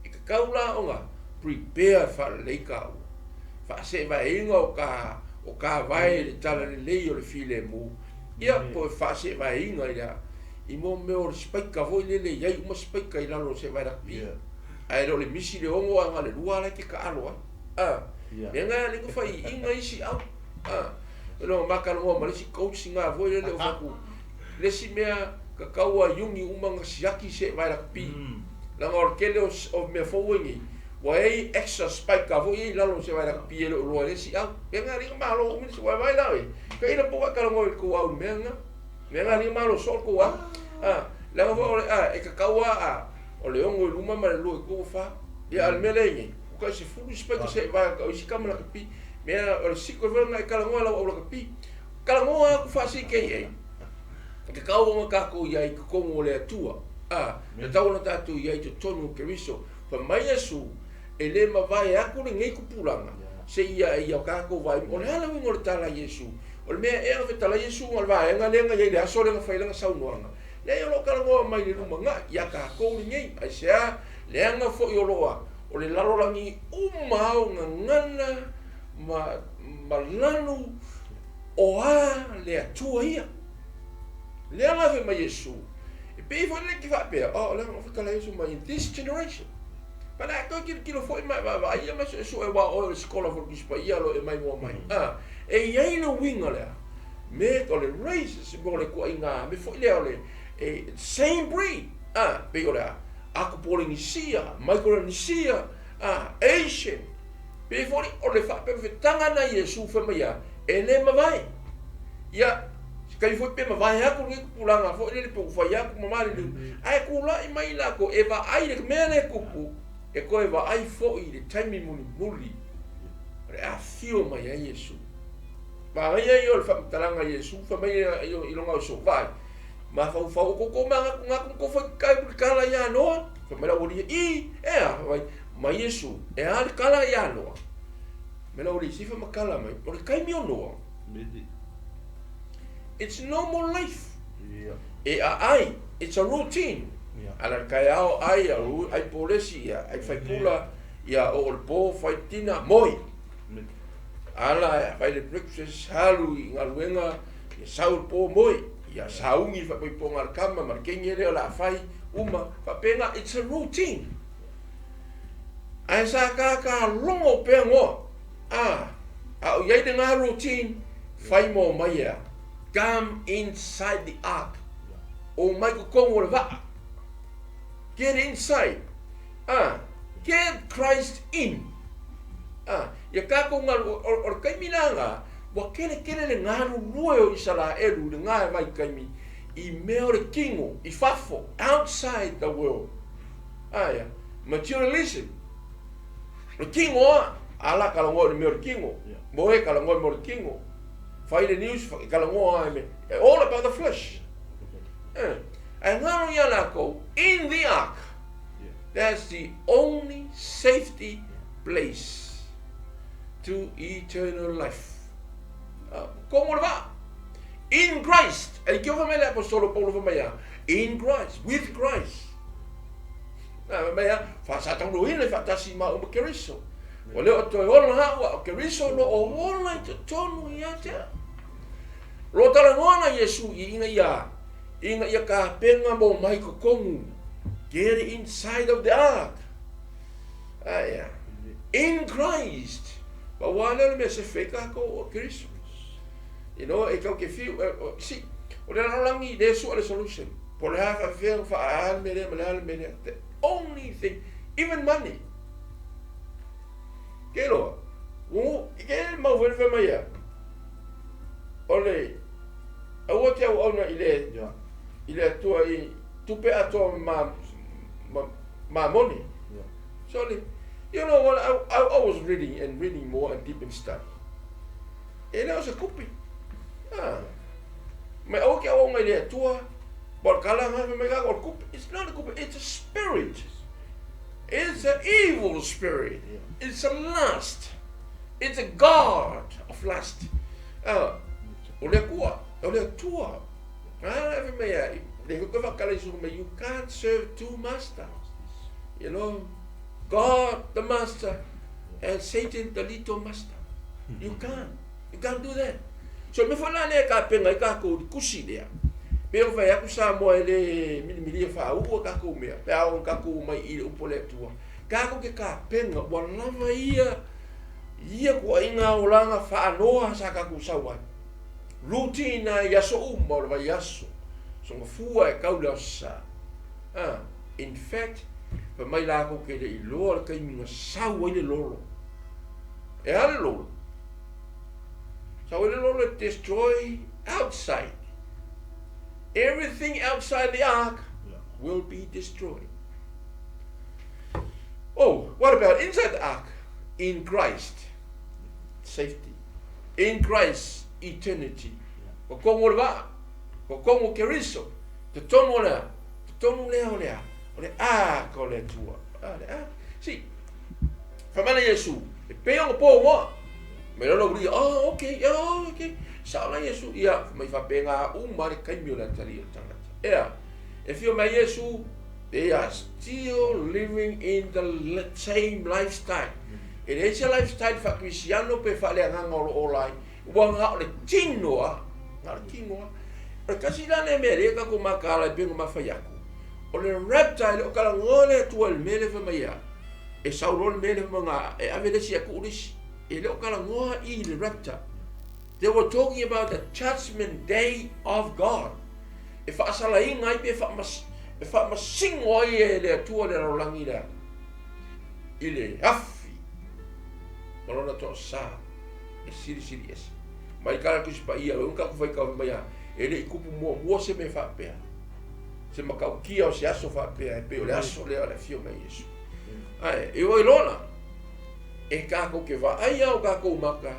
e tatau la ona prepare faalelei taua. Faaseevaeina o ka o ka vae i le talalelei o le filemu, ia po o faaseevaeina i le i mo mea o le spaika foi lele e i ai uma spaika i lalo o se vae lakapi. Ae le o le misi le 6 ae na o le 2 la e te taalo ai. A, mea na e alii na faiiina isi au. A, o ma talanoa ma le isi coach na foi lele o fai atu, le isi mea tatau a iuni uma na siaki se vae lakapi. Leaga o le tele o mea fou ai nei, ua i ai extra spike foi ia i lalo o se vae lakapi e le o iloa e le isi au. Mea na alii na malo umi le isi vae la oe. Ka ila po o talanoa i le tou au i le mea lena. Mea na alii na malo soo le tou au. A, leaga foi o le, a, e tatau lava a, o le 6 i luma ma le 2 i tua ua 4. Ia a o le mea lea e i nei, ua tai 10 spike se vae o isi tama lakapi. Mea o le secret foi lena e talanoa lau au lakapi. Talanoa atu faa-CKA. E tatau ona tatou i ai i totonu o le Atua. A, e tatau ona tatou i ai i totonu o Keriso. Fai mai Iesu, E le mavae atu lenei tupulaga, seia ia tatou vaai. O le a le uiga o le tala a Iesu? O le mea ea na fetalai Iesu na o le vaega lea na i ai i le aso lea na fai ai lana saunoaga. Leai, o lo o talanoa mai i le lumanai, ia tatou lenei. Aisea? Leaga foi o lo o o le lalolagi uma ao gagana ma, ma lanu o a le Atua ia. Lea la fai mai Iesu, e pei foi lea ke faapea, oh, o lea na fetalai Iesu mai, in this generation. Pa le a toe tilotilo foi ma e vaavaai ia ma suesue aua o oe o le sikola foi o le Tusi Paia o lo o e maimoa mai. A, e i ai le uiga lea, me o le race, po o le ituaiga mea foi lea o le e, same breed, a, pei o le a, Akupolenisia, Micronesia, a, Asian, pei foi o le faapefetaga na Iesu fai mai a, e le mavae. Ia, se taimi foi pe mavae atu lenei tupulaga foi lele pe ua fai atu ma maliliu, ae tulai mai latou e vaai le mea lea e tupu, e toe vaai foi i le taimi mulimuli o le afifio mai ai Iesu. Manaia ia o le faamatalaga a Iesu fai mai i lona uso, vaai, mafaufau o koukou manatunatu ma kou fai le tala ia Noa. Fai mai le aualii, i, e a, fai mai Iesu, e a le tala ia Noa. Mai le aualii, se faamatala mai, o le taimi o Noa, It's normal life. E aai, it's a routine. Ala le taeao ai, ai polesi, ia, ai faipula, ia oo le po, fai tina, moe. Ala fai le breakfast, alu i galuega, ia sau le po, moe. Ia sauni le faapoipoga a le tama ma le teine lea o le a fai, uma, faapena, it's a routine. Ae sa tata logo pea Noa. A, a o i ai lena routine, fai ma omai e a? Come inside the ark. Omai totonu o le vaa. Get inside. A, get Christ in. A, ia tatou galu, o le taimi la lena, ua keletele le galulue o Isaraelu i lena vaitaimi. i mea o le tino, i fafo, outside the world. Aia, materialism. O le tino a, ala kalagoa i le mea o le tino. Moe kalagoa i le mea o le tino. Fai le news, kalagoa i me. All about the flesh. Eh. Ae galo ia lakou, in the ark. That's the only safety place to eternal life. Komo le vaa. In Christ. E ke fa mai le apostolo Paulo fa mai in Christ, with Christ. Na mai a fa sa taunuina i faatasi ma uma Keriso. Ua le o toe ola a'u a o Keriso o lo o ola i totonu ia te a'u. O lo o talanoa ana Iesu i ina ia ina ia kapenga mo mai totonu. Get inside of the ark. Aia. In Christ. Ma ua lea o le mea sefe ai kākou o Keriso. You know, e kau ke fiu, see, o le lalolagi le sua le solution. Po le a faafefea ona faaea le mea lea ma le a le mea lea. The only thing, even money. Ke loa, ua, ke mau foi le fai mai a, o le, aua te auauna i le, i le Atua i tupe atoa ma, ma, ma moni. Sorry. You know what, I was reading and reading more and deep in study. E le o se kupi. Ah. Mai aua ke auauna i le Atua, po o le kala nga mai ka o le kupi. It's not a kupi, it's a spirit. It's an evil spirit. It's a lust. It's a god of lust. Ah, o le Atua, o le Atua. Ah, e mai ai, le ko whakala i mai, you can't serve two masters. You know, God the master and Satan the little master. You can't. You can't do that. So me foi la lea kapenga i kākou i kusi lea. Pe o whai aku Samoa e le milimilia whaua kākou mea. Pe ao kākou mai i le upo le Atua. Kākou ke kapenga, ua lava ia ia kua inga o langa whaanoa sa kākou sau ai. Routine ai aso uma o le vai aso. Songa fua e kau le aso sa. Ah, in fact, fai mai lākou ke le iloa le taimi na sau ai le lolo. E a le lolo? Sau ai le lolo e destroy outside. Everything outside the ark will be destroyed. Oh, what about inside the ark? In Christ, safety. In Christ, eternity. Ko kongo le vaa, ko kongo Keriso, te tonu o lea, te tonu lea o lea, o le ark o le Atua. A, le ark. Si, fai mai la Iesu, e pei ona po ngoa. Mai lalo uli, oh, okay, oh, okay. Sao la Iesu, ia, mai faapena uma le taimi o le atalii o le tagata. Ea, e fio mai Iesu, they are still living in the same lifestyle. E leai se lifestyle faa-Kerisiano pe faaleagaga o lo o ola ai, ua na o le tino lava, na o le tino lava. O le tasi la lea mea lea tatou mataala ai pei ona mafai atu, o le reptile o talanoa le Atua i le mea lea fai mai a, e sau loa le mea lea fai mai na e ave le isi e tuu le isi. E le o talanoa i le rapture. They were talking about the judgment day of God. E faasalaina ai pe e faamasino ai e le Atua le lalolagi lea i le afi ma lona toasā e silisili ese. Mai ka Tusi Paia, ua tatou faitau mai a, e le i kupu muamua se mea faapea. Se matautia o se aso faapea e pei o le aso lea o le afio mai Iesu. Ae, e oi lona, e kākou ke vaai a o kākou maka,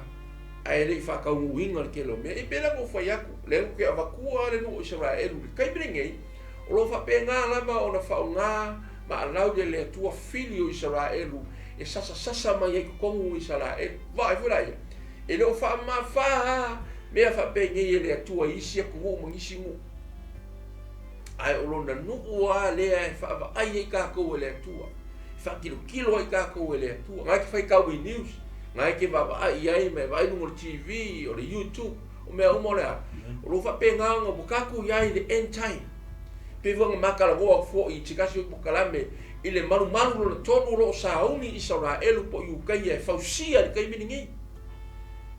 ae le i faataunuuina le tele o mea. E pei la ona ou fai atu, lea ou te avatua le nuu o Isaraelu i le taimi lenei, o lo o faapena lava ona faaaoga ma alau le le Atua fili o Isaraelu e sasasasa mai ai totonu o Isaraelu. Vaai foi la ia, e le o faamafā mea faapenei e le Atua i isi atunuu ma nisi nuu. Ae o lona nuu lava lea e faavaai ai tatou e le Atua, e faatilotilo ai tatou e le Atua. Na e te faitau i news, na e te vaavaai i ai ma e vaai i luga o le TV, o le YouTube, o mea uma o le a. O lo o faapena ona ua tatou i ai i le end time. Pei foi ona matalanoa atu foi i se tasi o polokalame i le malumalu lona tolu o lo o sauni Isaraelu po o Iutaia e fausia i le taimi lenei.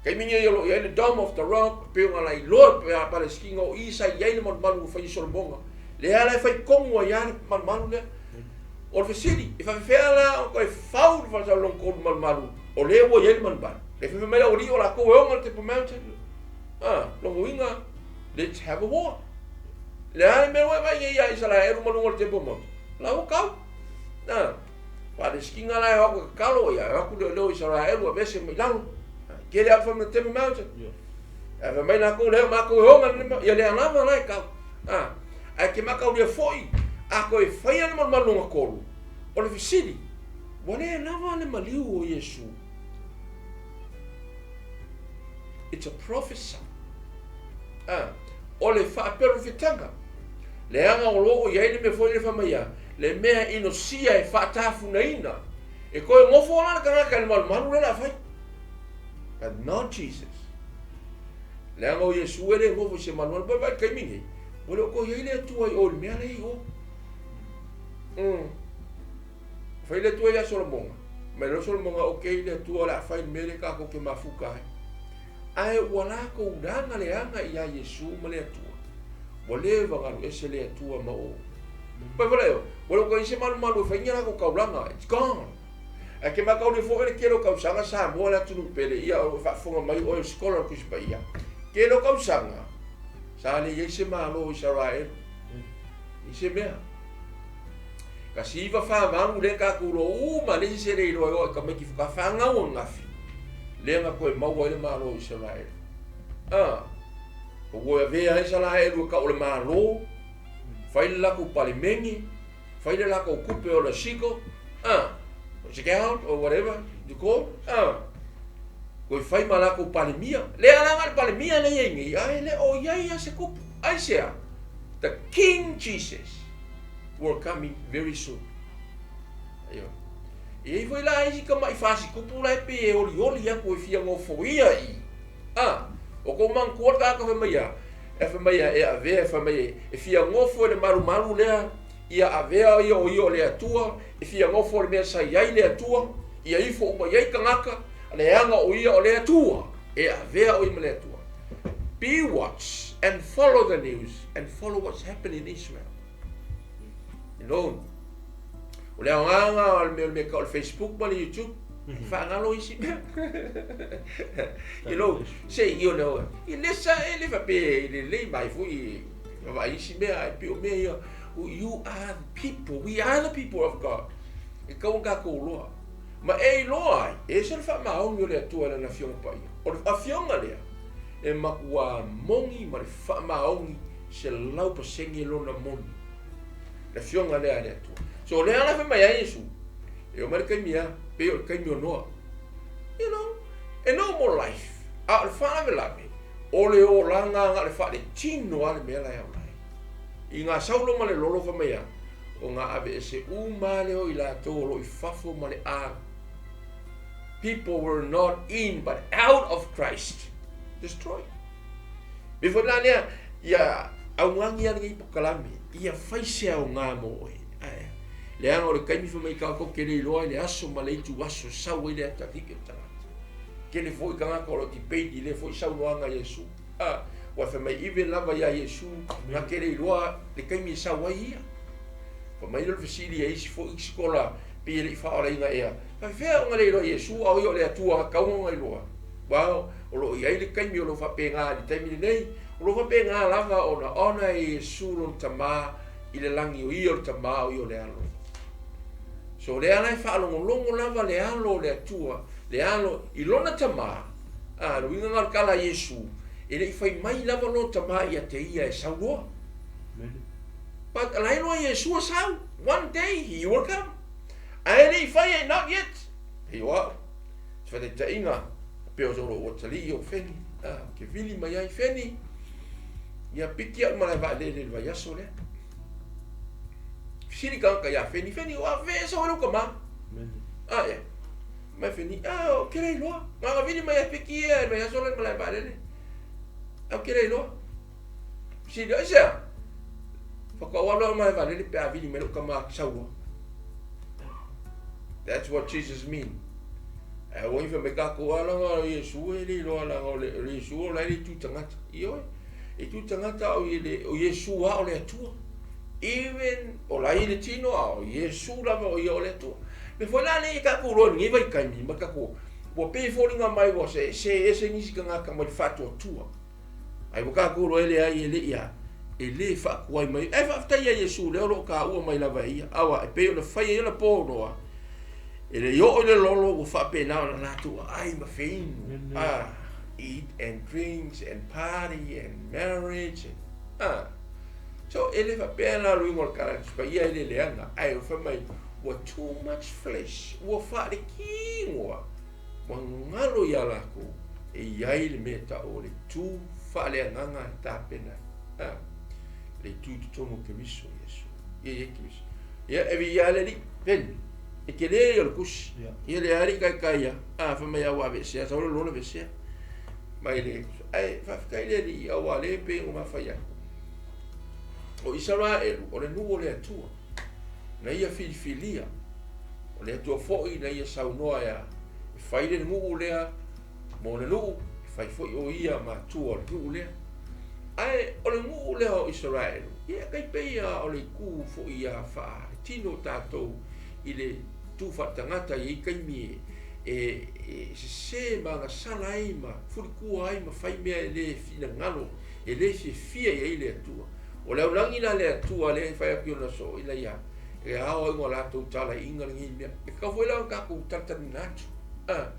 Taimi nei o lo o i ai le Dome of the Rock, pei ona lailoa e Palesitina o i sa i ai le malumalu ua fai e Solomona. Lea la e fai tonu ai lava le malumalu lea. O le fesili, e faapefea la ona toe fau le faasau lona tolu malumalu o lea ua i ai le malumalu? E fai mai le aualii o latou e ona le Table Mountain. Ah, lona uiga, let's have a war. Le a le mea ua e vaai nei ia Isaraelu ma luga o le Temple Mount? La ua kau. Na, Palesitina la e o atu e tatalo, ia e o atu leoleo Isaraelu aveese mai lalo. Get out from the Temple Mount. Ae fai mai latou, lea o matou e ona le ia lea lava la e kau. A, ae ke makaulia foi, a toe faia le malumalu lona tolu, o le fesili, ua le lava le maliu o Iesu? It's a prophecy. A, o le faaperofetaga, leaga o lo o i ai le mea foi lea fai mai a, le mea inosia e faatafunaina, e toe nofo la le tagata i le malumalu lea o le a fai. But not Jesus. Leaga o Iesu e le nofo i se malumalu. Pai vai taimi nei, ua le o toe i ai le Atua i o i le mea lea i o. Fai le Atua ia Solomoga. Mai loa Solomoga, okay, le Atua o le a fai le mea lea tatou te mafuta ai. Ae ua latou laga le aga ia Iesu ma le Atua. Ua leva ona alu ese le Atua ma o. Pai foi lea, ua le o toe i ai se malumalu e fai ni a latou taulaga. It's gone. Ae ke makauli foi le tele o tausaga Samoa le atunuu pele ia o faafofoga mai oe o sikola o le Tusi Paia. Tele o tausaga sa le i ai se Malo o Isaraelu. I se mea. 1948 lea tatou iloa uma le isi se le iloa e oo i tamaiti faatoa fanau ananafi lea na toe maua ai le Malo o Isaraelu. A, ua avea ai Isaraelu e tau o le Malo, fai le latou palemene, fai le latou tupe o le siko, a, shekel or whatever you call, a, toe fai ma latou palemia. Lea la na o le palemia lea e i ai nei, ae le o i ai lava se tupe. Aisea? The King Jesus will coming very soon. Aio. E i ai foi la isi tama'i fasitupu la e pei e olioli atu e fia nofoia i. A, o kou manatua le tagata fai mai a, e fai mai a e avea e fai mai e fia nofo i le malumalu lea, ia avea ia o ia o le Atua, e fia nofo i le mea sa i ai le Atua, ia ifo uma i ai tagata, leaga o ia o le Atua, e avea o ia ma le Atua. Be watch and follow the news and follow what's happening in Israel. You know, o le aogaga o le mea o le mea o le Facebook ma le YouTube, faagalo isi mea. You know, se you know, i le sa e le faapea i lelei mai foi vaai isi mea ai pei o mea ia, you are the people, we are the people of God. E tatau ona tatou iloa. Ma e iloa ai, e ese le faamaoni o le Atua i Lana Afioga Paia. O le Afioga lea, e matua moni ma le faamaoni 100% lona moni. Le Afioga lea a le Atua. So o lea la fai mai ai Iesu, e oo mai le taimi a, pei o le taimi o Noa. You know, a normal life. A o le faalavelave, o le olaga na o le faaletino lava le mea la e ola ai. I ngā saulo ma le lolo fai mai a, o ngā aveese uma lea o i latou o lo o i fafo ma le a People were not in but out of Christ. Destroyed. Me foi la lea, ia augani a lenei pokalame, ia fai se aoga mo oe. Ae, leaga o le taimi fai mai tatou ke le iloa i le aso ma le itu aso sau ai le atalii o le tagata. Tele foi tagata o lo o debate i lea foi saunoaga a Iesu. A, ua fai mai even lava ia Iesu na te le iloa le taimi e sau ai ia. Fai mai lea o le fesili a isi foi sikola pei e le i faaolaina ea, faafefea ona le iloa Iesu a o ia o le Atua na tatau ona iloa? Well, o lo o i ai le taimi o lo o faapena i le taimi lenei, o lo o faapena lava ona ona e Iesu lona Tama i le lagi o ia o le Tama o ia o le Alo. So o lea la e faalogologo lava le Alo o le Atua, le Alo i lona Tama, A, le uiga lena o le tala a Iesu, e le i fai mai lava lona tama ia te ia e sau loa. But la e loa Iesu a sau, one day he will come. Ae le i fai ai, not yet. Pei o au, se faataitaiga, pei o solo ua talii o Feni, a, ke vili mai ai Feni, ia piki au i malae vaalele i le vaiaso lea. Fesili tagata ia Feni, Feni, ua afea e sau ai lou tama? A, ia. Mai feni, ah, o ke le iloa. Nga nga vili mai a piki ia e mai aso le malae vaalele. Au ke le iloa. Sili, ai sea. Whakaoa alo au malae vaalele pe a vili mai lou tama ki sau loa. That's what Jesus mean. Ae ua ifa mai kākou a langa o Iesu e le iloa langa o le Iesu o la e le tu tagata. Ioe, e tu tagata o le o Iesu a o le Atua. Even o la i le tino a o Iesu lava o ia o le Atua. Me foi la nei e tatou loa i lenei vaitaimi ma tatou ua pei e foliga mai ua se se ese nisi tagata mai le faatuatua. Ai ua tatou loa e leai e le ia. E lē faakuai mai. Ae faafetai ia Iesu lea o lo o kāua mai lava e ia, aua e pei ona fai ai ona po Noa, e le i oo i le lolo ua faapena ona latou aai ma feinu, a, eat and drinks and party and marriage and, a. So, e le faapea la luiga o le tala Paia e le leaga, ae ua fai mai ua too much flesh, ua faalekīgoa, ua galo iā lakou e i ai le mea e ta'u o le itu faaleagaga e tapena ai, a, le itu i totonu o Keriso Iesu. Ia i ai Keriso. Ia, e viia le Alii, peni, e telē ia o le tusi. Ia le alii taitai ia, a, fai mai a ua aveesea, sau le lola aveesea. Mai le, ae faafetai le Alii auā lea e pei ona mafai atu. O Isaraelu, o le nuu o le Atua, na ia filifilia. O le Atua foi na ia saunoa ea, e fai le nuu lea mo le nuu, e fai foi o ia matua o le nuu lea. Ae o le nuu lea o Isaraelu, ia e tai pei lava o le itu foi ia faaletino o tatou i le itu faaletagata i ai taimi e, e sese ma agasala ai ma fulitua ai ma fai mea e le finagalo, e le fiafia i ai le Atua. O le aulagi la le Atua lea e fai atu i ona soo ina ia e ao ai ona latou talaiga lenei mea. E tatau foi la ona tatou talatalanoaina atu. A,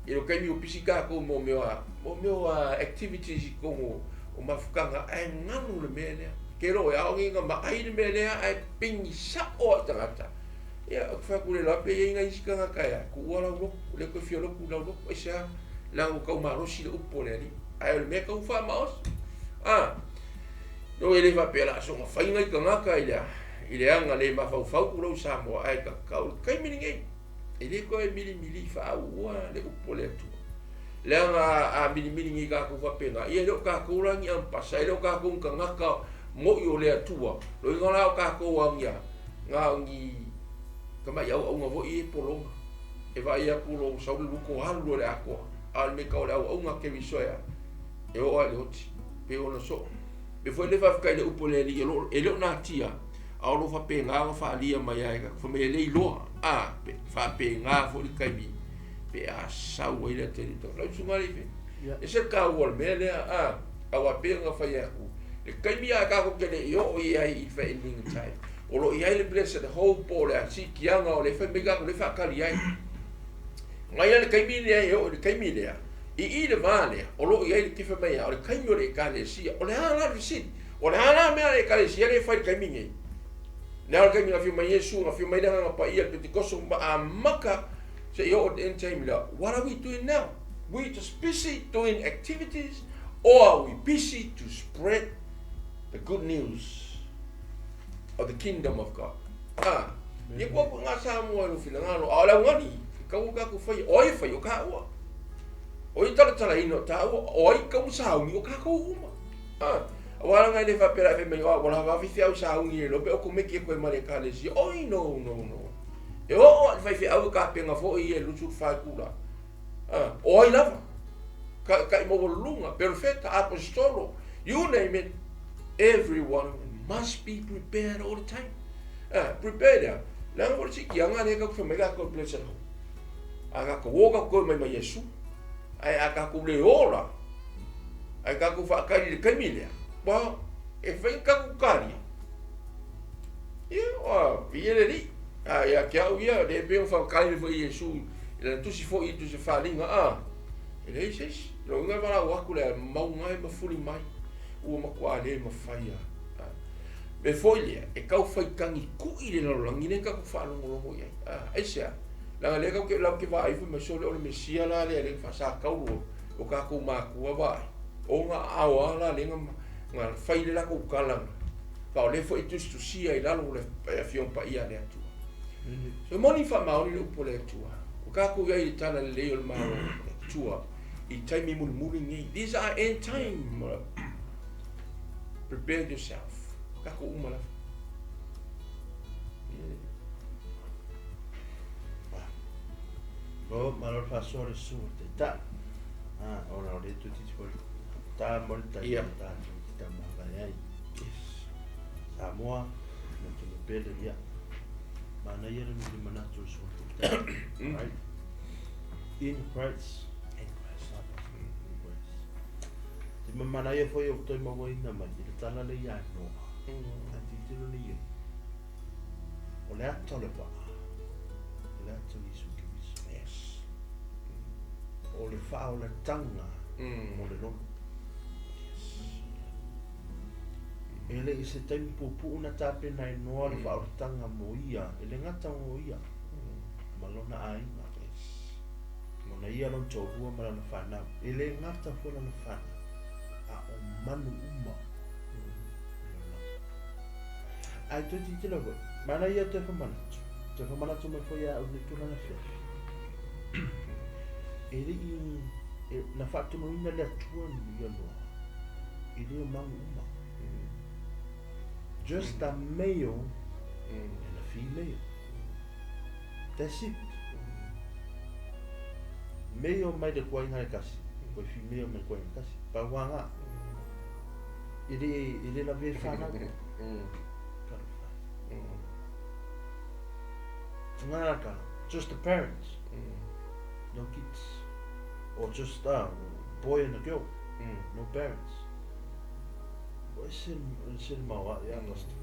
i le taimi ua pisi tatou mo mea mo mea activities i totonu o mafutaga ae galo le mea lea. Ke lo e ao nei na maai le mea lea ae pigi sa'o lava i tagata. Ia, ou te fai atu le iloa pe i ai nai isi tagata e tuua lau lotu, le toe fia lotu i lau lotu, aisea? Leaga ua tau malosi le upu a le Alii. Ae o le mea e tatau faamaosi. A, no e le faapea o le a soona fai nai tagata i le, i le aga le mafaufau tulou Samoa, ae tatau i le taimi lenei, e le toe milimili faauua le upu a le Atua. Leaga a milimili nei tatou faapena, ia e le o tatou la ni ampasa, e le o tatou ni tagata mo'i o le Atua. Loiga la o tatou a ni na o ni tamai auauna foi ia e pologa. E vaai atu lou sau le luto alu loa i le atoa, a o le mea tau o le auauna Keriso e a? E oo lava i le oti, pei ona soo. E foi le faafetai i le upu a le Alii e le o natia, a o lo o faapena ona faaalia mai lava e tatou fai mai e le iloa, a, pe faapena foi le taimi pe a sau ai le atalii o le Lau susuga alii fe, e ese le taua o le mea lea, a, aua pei ona fai atu, le taimi lava tatou te le i oo i ai i le ending time, o lo o i ai le blessed hope po o le siitiaga o lea e fai mai tatou lea e faatali ai. Mai lava le taimi lea e oo i le taimi lea, i i le va lea, o lo o i ai le kefe mai lava, o le taimi o le Ekalesia. O le a la le fesili? O le a la mea a le Ekalesia lea e fai i le taimi lenei? Lea o le taimi na afio mai Iesu, na afio mai le Agaga Paia, le Pentekoso, ma amata seia oo i le end time lea. What are we doing now? We just busy doing activities or are we busy to spread the good news of the kingdom of God? Ah, ia kua ku ngā Samoa i lo finagalo, a o le augani, e kaua kākou faia, o ai e fai, o kāua. O ai talatalaina o tāua, o ai kau sauni o kākou uma. Ah, aua langa e le faapea la e fai mai, oh, ua lava faifeau sauni le iloa pe o komeki e koe ma le ekalesia. Oi, no, no, no. E oo a i le faifeau e kapena foi ia i le 24 itula. Ah, o ai lava? Ka, ka i maualuluga, perofeta, aposetolo, you name it, everyone must be prepared all the time. Ah, prepare lea. Leaga foi le siitiaga lea tatou te fai mai tatou e blessed hope. A tatou o tatou toe mai ma Iesu. Ae a tatou le ola, ae tatou faatali i le taimi lea, ua e fai ni tatou talia. Ia, ua viia le Alii. A ia te au ia, lea pei ona faatali mai foi Iesu i lana tusi foi i tusi faaaliga, a, e leai se isi. Lona uiga e valaau atu le mauga e mafuli mai, ua matua le mafai lava. Mea foi lea, e tau faitagi ku'i le lalolagi lea tatou faalogologo i ai. A, aisea? Leaga lea tatou te, latou te vaai fai mai, sole o le Mesia la lea lea na faasataulu o tatou matua vaai. O ga aao a la lea na, na fai le latou tala na. Fa o lea foi e tusitusia i lalo o le Afioga Paia a le Atua. So e moni faamaoni le upu a le Atua. Ua tatou i ai i le tala lelei o le Malo o le Atua i taimi mulimuli nei. These are end time. Prepare yourself. Tatou uma lava. O, malo le faasoa le susu o le Taitai. Ah, ona o lea toeitiiti foi ta mo le tai Ia. tatou te taumavae ai. Yes. Samoa, le atunuu pele, ia. Manaia le le manatu o le susu o le Taitai. Right? In Christ. In Christ. In Christ. E ma manaia foi ua toe mauaina mai i le tala lea ia Noa. A tilotilo nei i ai. O le ata o le vaa, o le ata o Iesu Keriso. Yes. O le faaolataga mo le lolo. Yes. E le i se taimi puupuu na tapena e Noa le faaolataga mo ia, e le gata mo ia, ma lona aiga. Yes. Ona ia lona toalua ma lana fanau. E le gata foi lana fanau, a o manu uma i le lalolagi. Ae toe tilotilo foi, manaia toe famanatu, toe famanatu mai foi ia au i le tulaga afiafi. E le i, e, na faatonuina le Atua ia Noa, e le o manu uma. Just a male and a female. That's it. Male mai le kuaiga e kasi, koe female mai le kuaiga e kasi. Pau a ngā. E le, e le lavea whanau. Talofa. Ngā just the parents. No kids. Or just a boy and a girl. No parents. Ua ese, ese le maoaʻe a Pastor.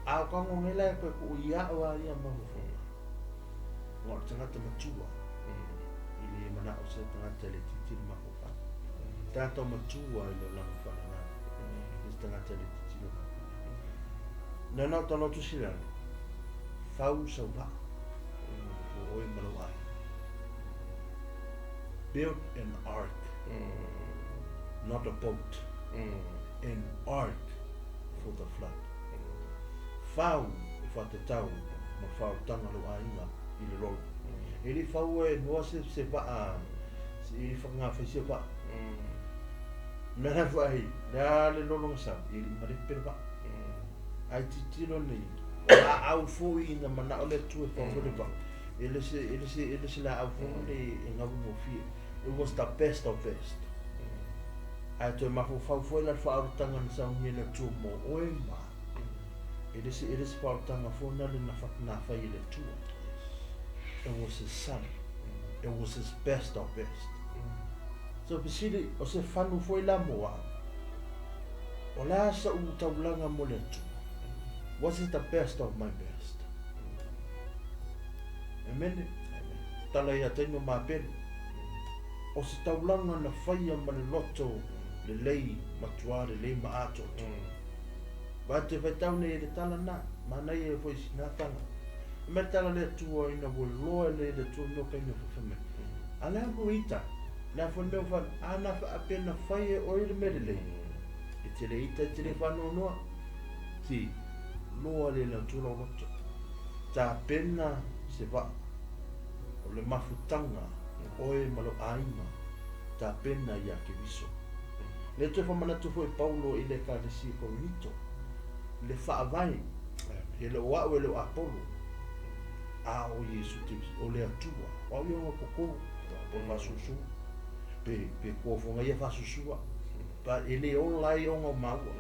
A o ka ngongela e koe kuʻu ia'u a ia mafaufauga. Ona o le tagata matua. I le manaʻo se tagata e le titi le mafaufau. Tagata o matua i le olaga faaleagaga. I se tagata e le titi le mafaufau. Na na o talo tusi lalo. Fau sau vaa. Mo oe ma lou aiga. Build an ark. Not a boat. An ark for the flood. Fau e whatatau ma whaotanga lou aiga i le lolo. E le faua e noa se, se vaa, se, e le whakangawhai se vaa. Mea la whai, le a le lolo nga sau, e le malepe le vaa. Ai titilo nei, o la au foi ina manao le Atua e fau foi le vaa. E le se, e le se, e le se laau foi le e gaugofie. It was the best of best. Ae toe mafaufau foi la le faaolataga na saunia e le Atua mo oe ma au. E le se, e le se faaolataga foi na le na na fai e le Atua. It was his son. It was his best of best. So fesili, o se fanu foi la mo au. O le a sa'u taulaga mo le Atua? What is the best of my best? Amene. Tala ia taimi o Mapele. O se taulaga na faia ma le loto lelei, matuā lelei ma atoatoa. Vae te whaitau nei e le tala na, manaia e foi sina tala. E mai le tala le Atua ina ua loa e le le Atua mea o kaimi o whawhai mai. A le a mo ita, le a foi mea o wha, a na wha ape na whai e oe le mea lelei. E te le ita e te le whanoanoa. Si, loa le le Atua lau loto. Tapena se vaa o le mafutaga o oe ma lou aiga, tapena iā Keriso. Le toe faamanatu foi Paulo i le Ekalesia i Korinito, le faavae, e le o a'u e le o Apolo, a o Iesu Keriso, o le Atua. O a'u ia ona koko, po o le faasusu, pe, pe koa ia faasusua, pa e le ola ai ona o maua,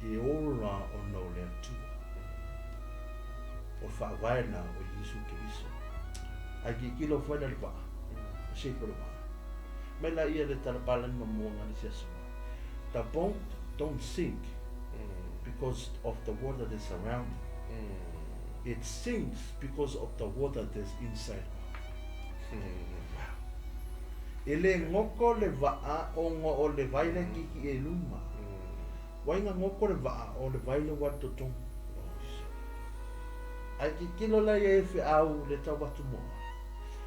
e ola ona o le Atua. O le faavae lena o Iesu Keriso. Ae tilotilo foi la le vaa, o shape o le vaa. Mai laia le tala palani ma mua le se aso. The boat don't sink because of the water that's around it. It sinks because of the water that's inside. Wow. E le goko le vaa ona o le vai le kiki e luma. Wai nga goko le vaa o le vai le ua i totonu. Ae tilotilo la ia e feau le tau atu moa.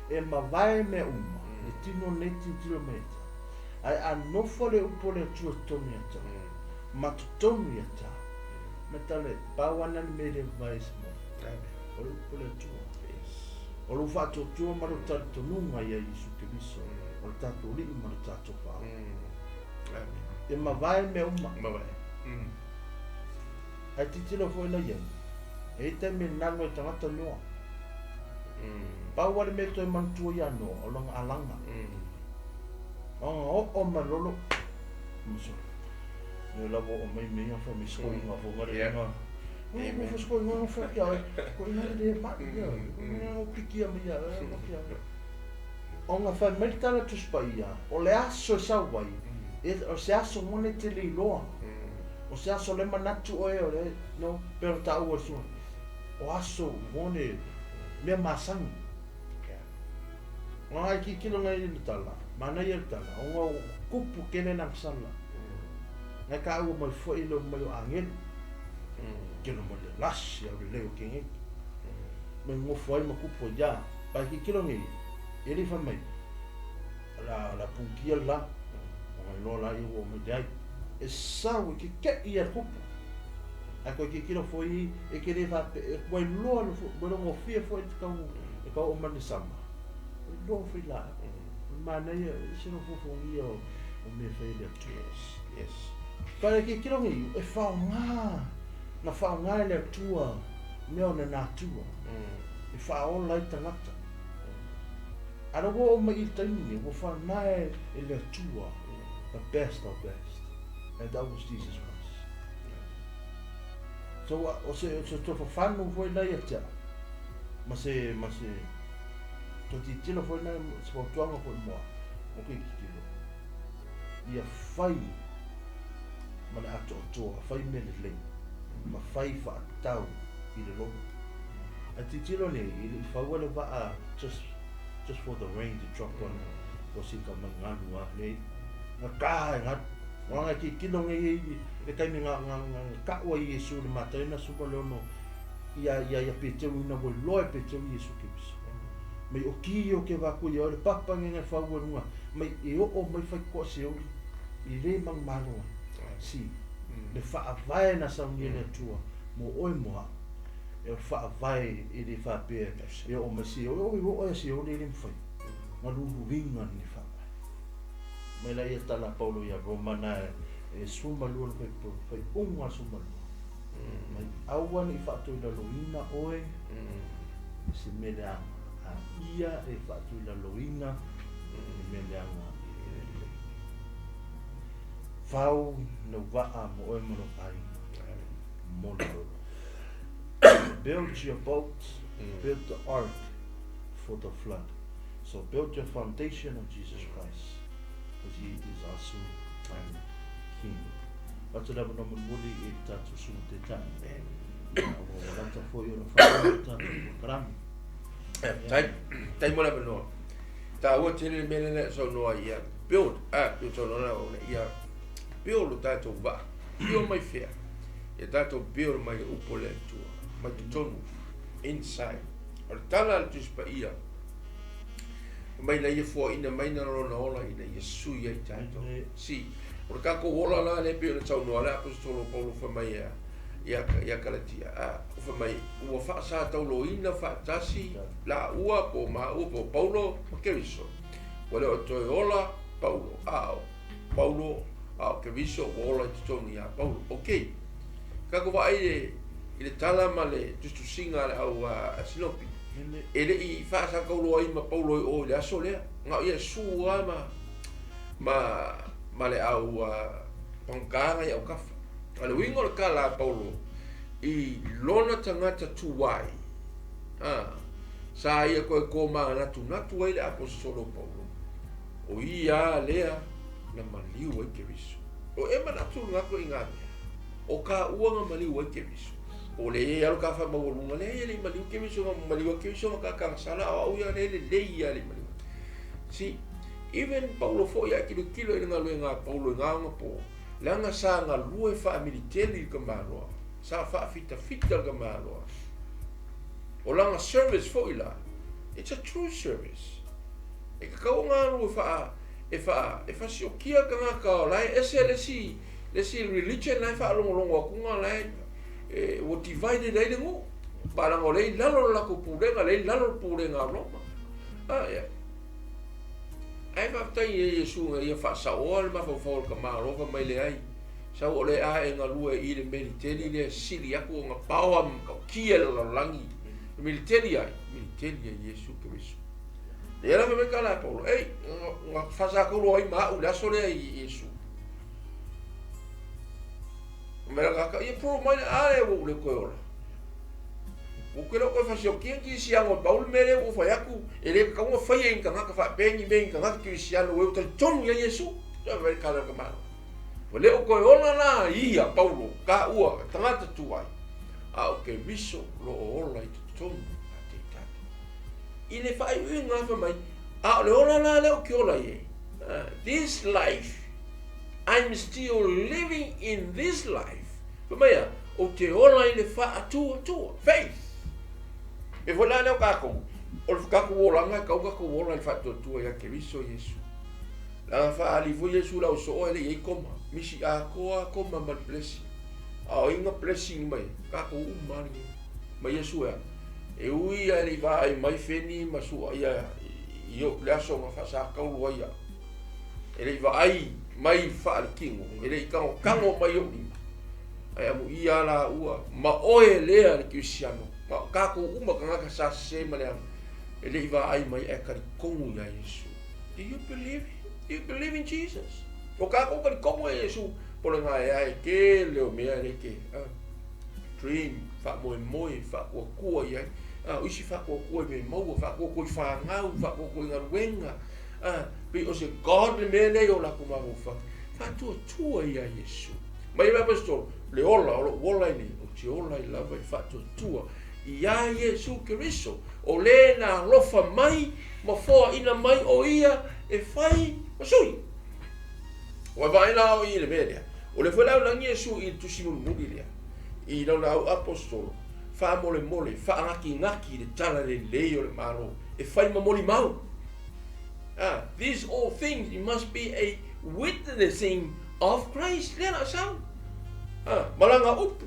E mavae mea uma, le tino nei tilotilo mai ia te au. Ae a nofo le upu o le Atua i totonu ia te au, ma totonu ia te au, me tale, pau ana le mea e le mavae ai se moa. O le upu o le Atua. O lou faatuatua ma lou talitonuga ia Iesu Keriso, o le tatou Alii ma le tatou Faaola. E mavae mea uma. Mavae. Ae tilotilo foi la i ai, e i ai taimi e nano ai tagata Noa. Pau lava le mea e toe manatua ia Noa, o lona alaga. Ona oo mai lolo, masalo. Lea la ua oo mai mea ia fai mai skoinga fo ngare nga. Amen. Fo skoinga nga fai kia oi. Ko ina le mai ia. Ko ina piki ia mai ia. Ona fai mai le tala Tusi Paia, o le aso e sau ai, E o se aso moni e te le iloa. O se aso le manatu oe o le no pe o taua le suaga. O aso moni mea masani. Nga ai tilotilo ngai i le tala, manaia le tala, ona o kupu kele langasala. Ngai taua mai foi le mai o agelu. Kelo mai le lasi au le leo ke ngei. Mai ngofo ai ma kupu ia. Pai tilotilo ngai, e le fai mai, la la punkia la. O ngai loa la ia ua mai le ai. E sau e ke ke ia kupu. Ai koe tilotilo foi e ke le fa e ua iloa le fo ua gofie foi te kau e kau o mani sama. Ua iloa foi la. Manaia e se no fofogia o mea fai le Atua. Yes, yes. Pa e tilotilo ngai e faoga na faoga e le Atua mea o na natua. E faaola ai tagata. Ala ua oo mai i le taimi nei, ua faoga e le Atua the best of best. And that was Jesus Christ. So o se tofafanu foi la ia te au. Ma se to tilotilo foi la se fautuaga foi moa o ke tilotilo. Ia fai ma le atoatoa, fai mea lelei, ma fai faatau i le lono. Ae tilotilo nei, e le i faua le vaa just for the rain to drop on o si ka mai galu a nei. Nga ka e galu. O anga tilotilo nei e le taimi nga kaua i Iesu le mataina suma le ono ia ia ia Peteru ina ua iloa e Peteru Iesu Keriso. Mai o ki o ke vaku ia o le papa nge ngai faua lunga mai e oo mai fai koa se oli i le mang malo ai. Si le faavae na saunia le Atua mo oe mo au. E o le faavae e le faapea e oo mai se oli o o e se oli e le mafai. Nga luhuinga ni faavae. Mai la ia tala Paulo ia Roma na e suma lua le fai fai unga suma lua. Mai aua ni faatulaloina oe se mea leaga. A ia e faatulaloina le mea leaga i le lelei. Fau lau vaa mo oe ma lou aiga. Mo le lola. Build your boat, build the ark for the flood. So build your foundation on Jesus Christ, because he is our soon coming King. Atu lava no mulimuli i le tatou susuga taitai. Ua walata foi o le whakamau i tatou polokalame. Tai, tai mo le avanoa. Taua tele le mea lena e saunoa ai ia build, a, pei ona saunoa ona ia build lo tatou vaa. Build mai fea? Ia tatou build mai le upu o le Atua, mai totonu, inside. O le tala a le Tusi Paia, mai na ia foaina mai na lona ola ina ia sui ai tatou. Si, o le tatou ola la lea pei ona saunoa le Aposetolo Paulo fai mai ia ia Kalatia, a, fai mai ua faasatauloina faatasi laua po o maua po o Paulo ma Keriso. Ua le o toe ola Paulo, a o Paulo, a o Keriso ua ola i totonu iā Paulo. Okay. Tatou vaai i le tala ma le tusitusiga a le au a Sinopi. E le i faasatauloa ai ma Paulo i o i le aso lea. Na o ia e su lava ma le au pagata i autafa. A le uiga o le tala a Paulo i lona tagata tuai, a, sa ia toe tomanatunatu ai le Aposetolo Paulo, o ia lea na maliu ai Keriso. O e manatu lena ituaiga mea, o taua na maliu ai Keriso. O le e alo ka faamaualuga lea e le i maliu Keriso, na maliu ai Keriso ma kakana sala, o au ia le lelei ia le i maliu. Si, even Paulo foi a tilotilo i le galuega a Paulo i gaoga po, leaga sa galue faamiliteli i le kamaloa, sa faafitafita le kamaloa. O lana service foi la, it's a true service. E kakau o galue faa, e faa, e fasiokia tagata o la e ese le isi religion la e faalogologo atuga la e ua divided ai le nuu. Malaga o lea i lalo le latou pulega, lea i lalo le pulega a Roma. A, ia. Ae faafetai i Iesu na ia faasaoa le mafaufau o le tamalofa mai le ai. Sau o le a e galue i le militeli lea sili atu ona paoa ma matautia le lalolagi. Le militeli ai, militeli ai Iesu Keriso. Ia lava mai tala a Paulo, ei, na faasatolo ai ma au i le aso lea i Iesu. Mea la ia prove mai le a le ua ou le toe ola. Ua ke le o toe fasiokia kerisiano e Paulo mea lea ua fai atu, e le tatau ona faia i ni tagata faapea ni mea i ni tagata kerisiano e o talitonu ia Iesu. Soe mai le tala o le Malo. Ua le o toe ola la ia Paulo taua e tagata tuai, a o Keriso o lo o ola i totonu ia te i tatou. I le faaiuiuga fai mai, a o le ola la lea ou te ola i ai, this life, I'm still living in this life. Fai mai a, ou te ola i le faatuatua, faith. E foi la lea o tatou, o le tatou olaga e tau tatou ola i le faatuatua ia Keriso Iesu. Leaga faaali foi Iesu i le ausoo e le i ai koma, misi atoa koma ma le blessing. A o ai na blessing mai ai? Tatou uma lava lenei. Ma Iesu e a? E ui lava e le i vaai mai Feni ma Sua ia i le aso na faasataulu ai au. E le i vaai mai faaletino, e le i tagotago mai ou lima. Ae amuia lava laua ma oe lea le kerisiano, ma o tatou uma tagata sa sese ma leaga, e le i vaai mai ae talitonu ia Iesu. Do you believe him? Do you believe in Jesus? O tatou talitonu ia Iesu, po o le gaeae tele o mea e le ke dream, faamoemoe, faatuatua i ai. O isi faatuatua i mea maua, faatuatua i fanau, faatuatua i galuega. Pei o se God le mea lea i o latou mafaufau. Faatuatua ia Iesu. Mai le Aposetolo, le ola o lou ola ai nei, ou te ola ai lava i le faatuatua iā Iesu Keriso, o le na alofa mai ma foaina mai o ia e fai ma sui. Ua vaai la au i le mea lea, o lea foi la e lagi Iesu i le tusi mulimuli lea, i lona au Aposetolo, faamolemole, faanatinati i le tala lelei o le Malo, e fai ma molimau. These all things, you must be a witnessing of Christ, lea la sau. Ma lana upu.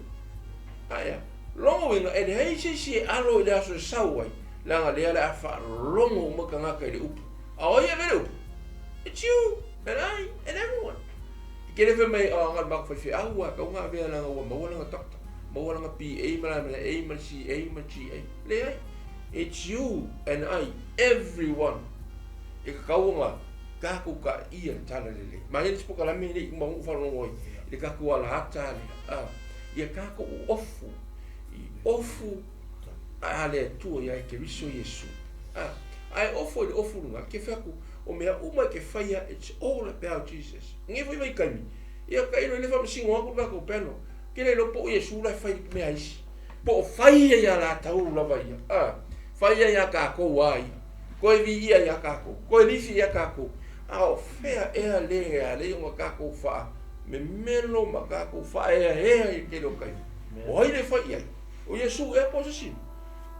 Aia, lona uiga, e leai se isi e alo i le aso e sau ai, leaga lea le a faalogo uma tagata i le upu. A o ai e ave le upu? It's you and I and everyone. E ke le fai mai, oh, aga le matou faifeau a, tau na avea leaga ua maua lana doctor, maua lana BA ma lana A ma le CA ma le GA. Leai. It's you and I, everyone. E tatau ona tatou taia le tala lelei. Ma ia le isi polokalame lea i uma ou faalogo ai i le tatou alaata lea. A, ia tatou ofu, i ofu a le Atua ia Keriso Iesu. A, ae ofu i le ofu luna, ke fai atu, o mea uma e ke faia, it's all about Jesus. Nei foi vaitaimi, ia tailo i le faamasino atu le tatou panel, ke le iloa po o Iesu la e fai mea isi. Po o fai ia latou lava ia. A, fai ia iā tatou a ia. Koe viia iā tatou, koe lifi iā tatou. A o fea ea le e alei ona tatou faamemelo ma tatou faaeaea i le tele o taimi. O ai le fai i ai? O Iesu ea po o se isi?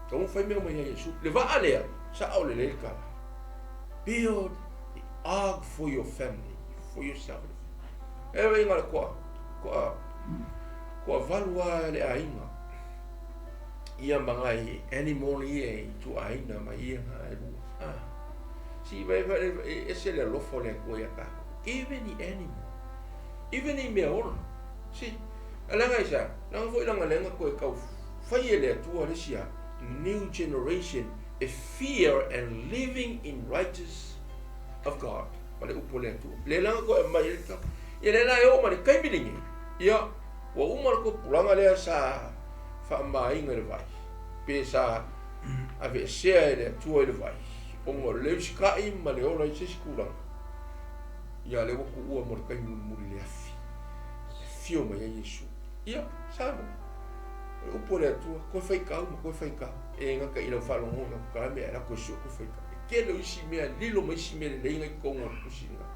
Tatau ona fai mea uma iā Iesu. Le vaa lea, sao lelei le tala. Build the ark for your family, for yourself. E vaiga le koa, koa, koa valu lava le aiga. Ia ma ngai animal ia i tuaina ma ia nga e lua. Ah. Si vai vai ese le alofa o le Atua ia tatou. Even the animal. Even i mea ola. Si. Leaga i sa, leaga foi leaga lenga koe kau fai e le Atua le isi a new generation e fear and living in righteous of God. Ma le upu o le Atua. Le leaga koe mai e le tau. Ia le la e oo ma le taimi lenei. Ia, ua uma le tupulaga lea sa faamamaina i le vai, pe sa aveesea e le Atua i le vai, ona o le usikai ma le ola i se isi tulaga. Ia, lea ua tuua mo le taimi mulimuli i le afi, e afio mai ai Iesu. Ia, Samoa, o le upu a le Atua, toe faitau ma toe faitau. E gata i lau faalogo i lau kalame, ae la toe sue toe faitau. E tele o isi mea lilo ma isi mea lelei na i totonu o le tusi lena.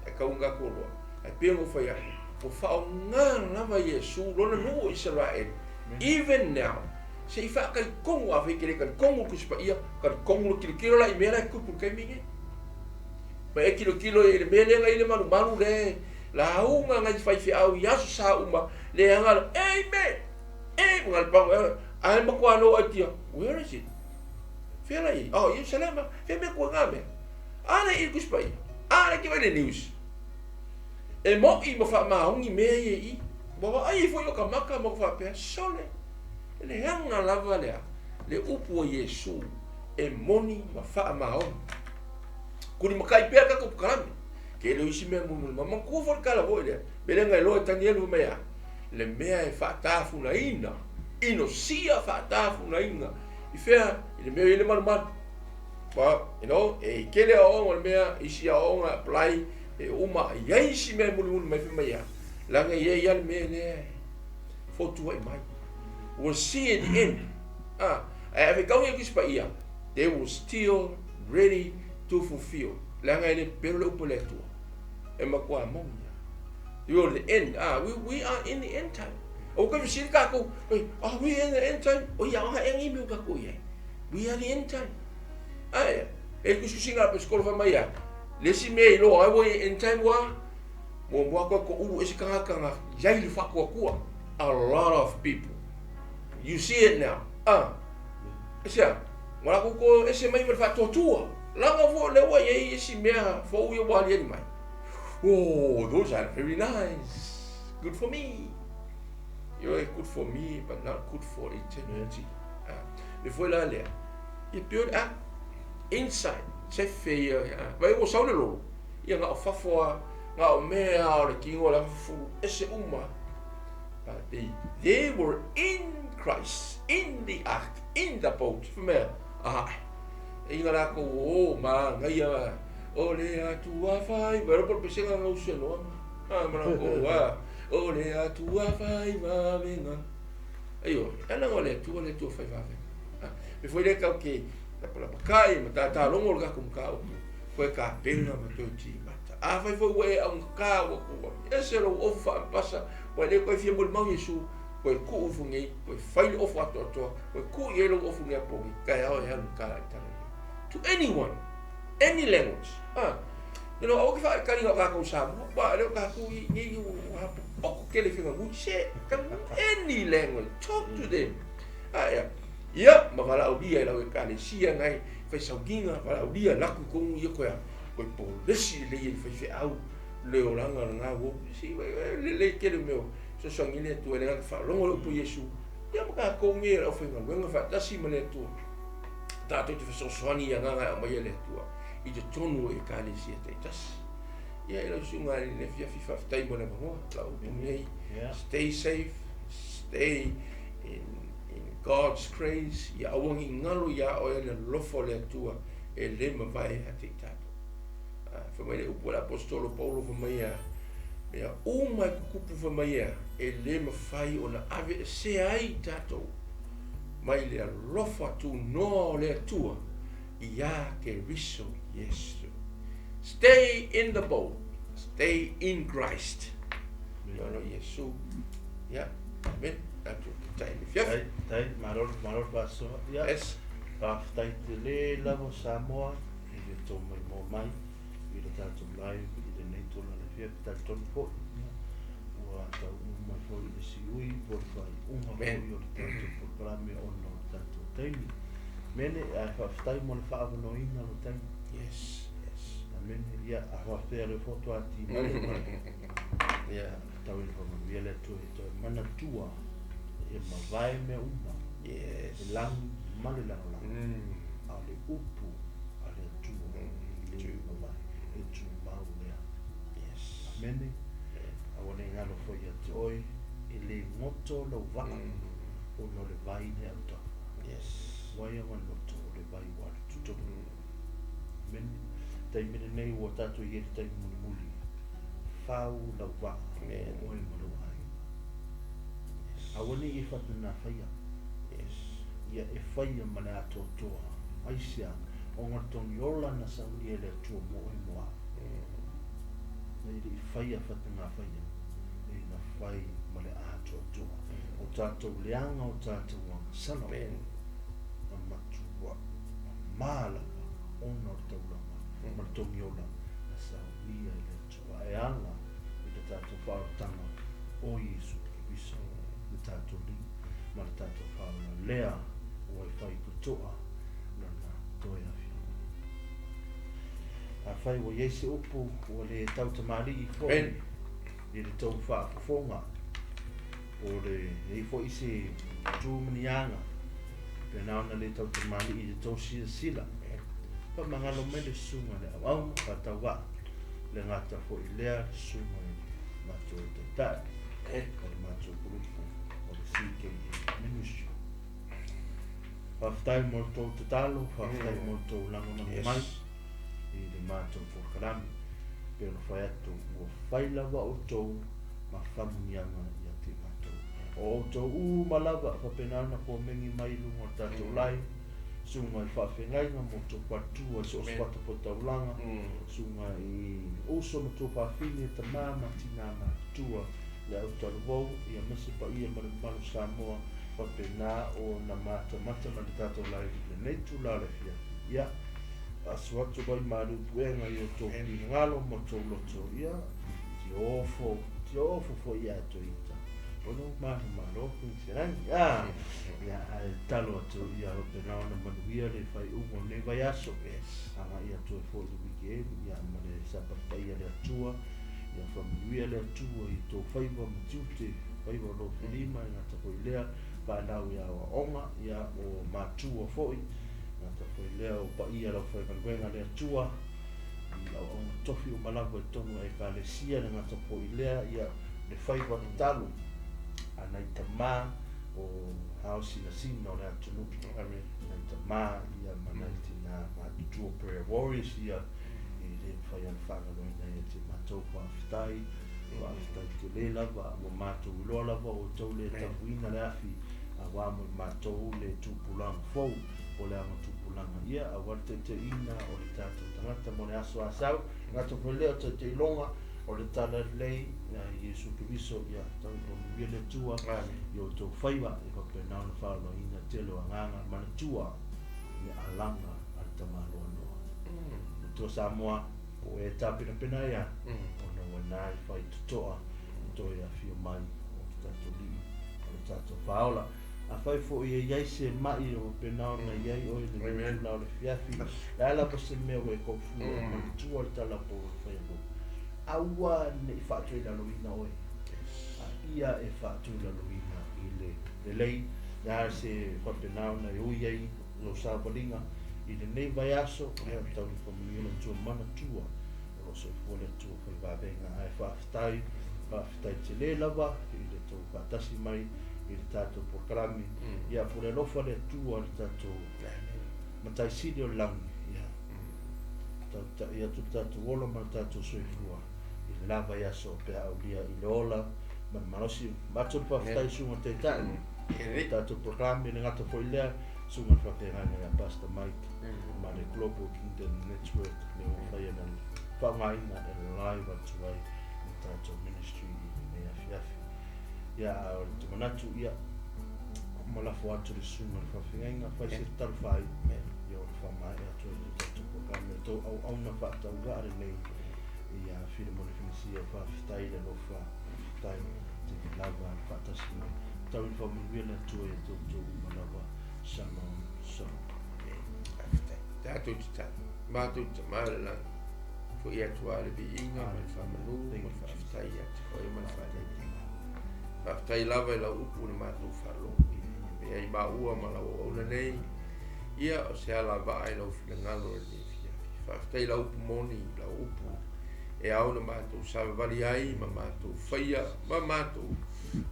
E tau ina tatou loa. Ae pei ona ou fai atu, ua faaaoga lava Iesu lona nuu o Isaraelu, even now, se i faatalitonu, afai e te le talitonu i le Tusi Paia, talitonu le tilotilo la i mea la e tupu i le taimi lenei. Ma e tilotilo i le mea lea na i le malumalu le lauga nai faifeau i aso sa uma, le aga, Amen! Amen! Nga le pago, ae matua no idea, where is it? Fea la i? Oh, Yerusalema, fea mea kua ngā mea. A le i le Tusi Paia, a le te vai le news. E moʻi ma faamaoni mea ia i i. Ua vaai ai foi o ka maka ma faapea, Sole, e leaga lava lea, le upu a Iesu e moni ma faamaoni. Kulimakai pea tatou pkalame. Ke le o isi mea mulimuli ma manatua foi le tala foi lea. Melega e loa e Tanielu fai mai a, le mea e faatafunaina, inosia faatafunaina i fea, i le mea o i ai le malumalu. Well, you know, e tele aoaoga o le mea, isi aoaoga e apply. E uma i ai isi mea e mulimuli mai fai mai a, leaga e i ai lava le mea lea e fotuai mai. We'll see at the end. Ah, ae a fetau ia kisi paia, they will still ready to fulfill. Leaga e le pepelo le upu a le Atua. E matua moni lava. You are the end. Ah, we are in the end time. Aua koe fesili kākou, are we in the end time? O ia, o haʻe ngi mea o kākou i ai. We are the end time. Ae, e kusikusiga a pesikolo fai mai a, le isi mea i loa ai ua i end time ua, muamua koe ko ulu ese kangaka nga iai le whakuakua. A lot of people. You see it now. Ah. Ese a, ma la ko ese mai ma le whaatuatua. Langa fo le ua iai isi mea fo ia ua aliali mai. Oh, those are very nice. Good for me. You're good for me, but not good for eternity. Ah. Le foi la lea. Ia build up inside. Sefe ia. Vai ua sau le lolo. Ia nga o fafo a, nga o mea o le kingo la fufu ese uma. But they were in Christ, in the ark, in the boat. Fa mea, aha. E inga la ko o ma ngai o le atua fai. Vai ropo le pesenga ngau se noa. Ah, mana ko a. O le atua fai vavenga. Aio, ana ngo le atua le atua fai vavenga. Me foi le kau ke lapalapakai ma tātā longo le kaku mka upu. Koe ka pena ma toi timata. A fai foi ua e au ka ua kua. Ese lou ofu whaampasa, koe le koe fia moli mau Iesu, koe kuu ifu nei, koe whai le ofu atoa atoa, koe kuu i e lou ofu nea pongi, kai ao e halu ka lai tanga nei. To anyone, any language. Ah, you know, aua ke whaekaringa o kākou Samoa, wa leo kākou i nei u hapu poko kele whinga ngui, se, any language, talk to them. Ah, yeah. Ia, ma valaaulia e lau ekalesia ngai faisauniga, valaaulia laku i tonu ia koe a, koe polesi lelei e le faifeau le olaga lena ua si lelei tele mea o fesoasoani le Atua e le gata faalogo le upu Iesu, ia ma tatou nei e le aufaigaluega faatasi ma le Atua, tatou te fesoasoani i agaga e aumai e le Atua i totonu o ekalesia taitasi. Ia e lau susuga i le afiafi faafetai mo le avanoa, lau upu nei, stay safe, stay in In God's grace, ia aua ne i galo iā oe le alofa o le Atua e le mavae ia te i tatou. Fai mai le upu a le Aposetolo Paulo fai mai ia, mea uma e kukupu fai mai ia, e le mafai ona aveesea ai i tatou mai le alofa tunoa o le Atua iā Keriso Iesu. Stay in the boat, stay in Christ. Ia ona Iesu. Ia, amen. Atu te tai le fiafi. Tai, tai, malo, malo le faasoa. Ia, Yes. faafetai tele lava Samoa i le tou maimoa mai i le tatou live i lenei tulaga le fiafi. Talitonu foi, ia, ua taunuu mai foi i le siui po o le faaiuga Amen. foi o le tatou polokalame ona o le tatou taimi. Mene, ae faafetai mo le faaavanoaina o le taimi. Yes, yes. Amene, ia, a faafefea le foto a ti mai o mai. Yeah. Tau ina faamanuia le Atua i toe manatua e mavae mea uma, Yes. e lagi ma le lalolagi, a o le upu a le Atua e le mavae, e tumau lea. Yes. Amene. Aua ne i galo foi ia te oe, e le goto lou vaa ona o le vai le autafa. Yes. Ua ia loto o le vai ua alu totonu. Amene. Taimi lenei ua tatou i ai le taimi mulimuli, fau lau vaa Amen. o oe ma lou aiga. Aua ne i e whatunā whaia. Yes. Ia e whaia ma le atoatoa. Aisea, o ngā tongi ola na saunia e le Atua mo oe mo au. Na i le i whaia whatunā whaia, e na whai ma le atoatoa. O tātou leanga o tātou anga sala. Amen. Na matua mālama ona o le taulaga ma le togiola na saunia e le Atua e ala i le tatou faaolataga o Iesu Keriso le tatou Alii ma le tatou faaola lea ua e fai totoa lona toe afioga. Afai ua i ai se upu ua le tautamalii foi Amen. i le tou faafofoga po o le i ai foi se tu ma ni aga pe na ona le tautamalii i le tou silasila, faamagalo mai le susuga le auauga faatauvaa le gata foi lea le susuga i le matou taitai Amen. o le matou kulupu o le CKA Ministry. Faafetai mo le tou tatalo, faafetai mo le tou lagolago mai Yes. i le matou polokalame. Pei ona fai atu, ua fai lava outou ma faamanuiaga ia te matou. O outou uma lava, faapena ona komeni mai i luga o le tatou live, susuga i faafeagaiga ma outou faletua i so o se fatafaitaulaga, susuga i uso ma tuafafine, tama ma tina matutua, le au talavou, ia aemaise paia ma le mamalu o Samoa, faapena ona matamata mai le tatou live i lenei itula o le afiafi. Ia, asu atu vai malu puega i outou finagalo ma outou loto, ia, tiofo, tiofo foi ia te ita. Ona o malu malo penisialagi. Ah, ia, ae tatalo atu ia faapena ona manuia le faaiuga o lenei vaiaso. Agai atu ai foi i le weekend, ia, ma le Sapati paia a le Atua. Ia faamanuia le Atua i outou faiva ma tiute, faiva o lo filima, e gata foi i lea, fanau i aoaoga, ia, o matua foi, e gata foi i lea, o paia lau faigaluega le Atua, i auauna tofi uma lava i totonu o Ekalesia, le gata foi i lea, ia, le faiva tatalo a nai tama o ao sinasina o le atunuu, nai tama, ia, ma nai tina matutua prayer warriors, ia, e le mafai ona faagaloina ia te matou. Faafetai, faafetai tele lava, ua matou iloa lava o outou le tapuina le afi aua mo i matou le tupulaga fou po o le aga tupulaga ia aua le taitaiina o le tatou tagata mo le aso asau. Gata foi lea o taitailoga o le tala lelei a Iesu Keriso ia tau manuia le Atua i outou faiva e faapena ona faaoloaina tele o agaga manatua le alaga a le tamaloa Noa. Matua Samoa, po o e tapenapena ai a, ona ua na i whai totoa i toe awhio mai o te tatou lii o le tatou whaola. A whai fo i e iai se mai o pena ona iai oe le Amen. tula o le fiafi. Le ala pa se mea ua e kofua, manatua le tala po o le whai alo. Aua ne i whaatu i lalo ina oe. A ia e whaatu i lalo ina i le lelei. Le a se whapena ona e ui ai lo savaliga i lenei vaiaso, ia tau le faamanuia le Atua manatua o lo o soifua le Atua fai vavega ae faafetai, faafetai tele lava i le tou faatasi mai i le tatou polokalame. Ia pule alofa le Atua le tatou Matai Sili o le lagi, ia tautai atu le tatou ola ma le tatou soifua i le la vaiaso pe a aulia i le ola ma le malosi. Matou le faafetai susuga i le Taitai o le tatou polokalame, le gata foi lea susuga i le faafeagaiga ia Pastor Mike ma le Global Kingdom Network le ua mafai ona faaaogaina e live atu ai le tatou ministry i lenei afiafi. Ia, a o le manatu, ia, ma lafo atu le susuga i le faafeagaiga, fai se tatalo faaiu, ia ona faamaea atu ai le tatou polokalame o tou auauna faatauvaa lenei ia Filemone Finisia. Faafetai le alofa, faafetai tele lava le faatasi mai. Tau ina faamanuia le Atua ia toutou uma lava. Shalom, shalom. Faafetai. Tatou tatalo. Matou Tama i le lagi, fo'i atu lava le viiga ma le faamanu ma le faafetai ia te oe ma le faataitaiga. Faafetai lava i lau upu na matou faalogo i ai maua ma lau auauna nei, ia o se alavaa i lau finagalo i lenei afiafi. Faafetai i lau upu moni, lau upu e ao na matou savavali ai ma matou faia ma matou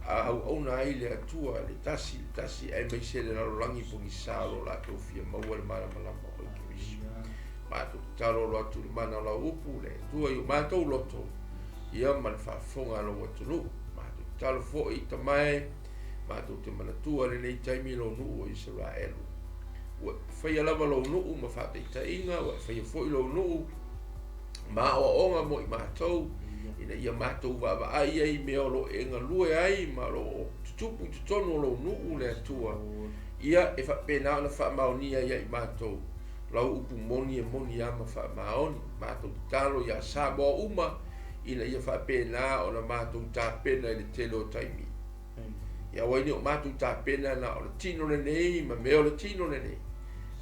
auauna ai le Atua le tasi le tasi aemaise le lalolagi pogisa o lo o latou fia maua le malamalama o oe Keriso. Matou tatalo alo atu i le mana o lau upu le Atua i o matou loto ia ma le faafofoga a lou atunuu. Matou tatalo foi i Tama e, matou te manatua i lenei taimi lou nuu o Isaraelu. Ua e faia lava lou nuu ma faataitaiga, ua e faia foi lou nuu ma aoaoga mo i matou, ina ia matou vaavaai ai i mea o lo o e galue ai ma o lo o tutupu i totonu o lou nuu le Atua, ia e faapena ona faamaonia ia i matou lau upu moni e moni lava ma faamaoni. Matou tatalo ia Samoa uma ina ia faapena ona matou tapena i le tele o taimi. Ia aua ne i o matou tapena na o le tino lenei ma mea o le tino lenei,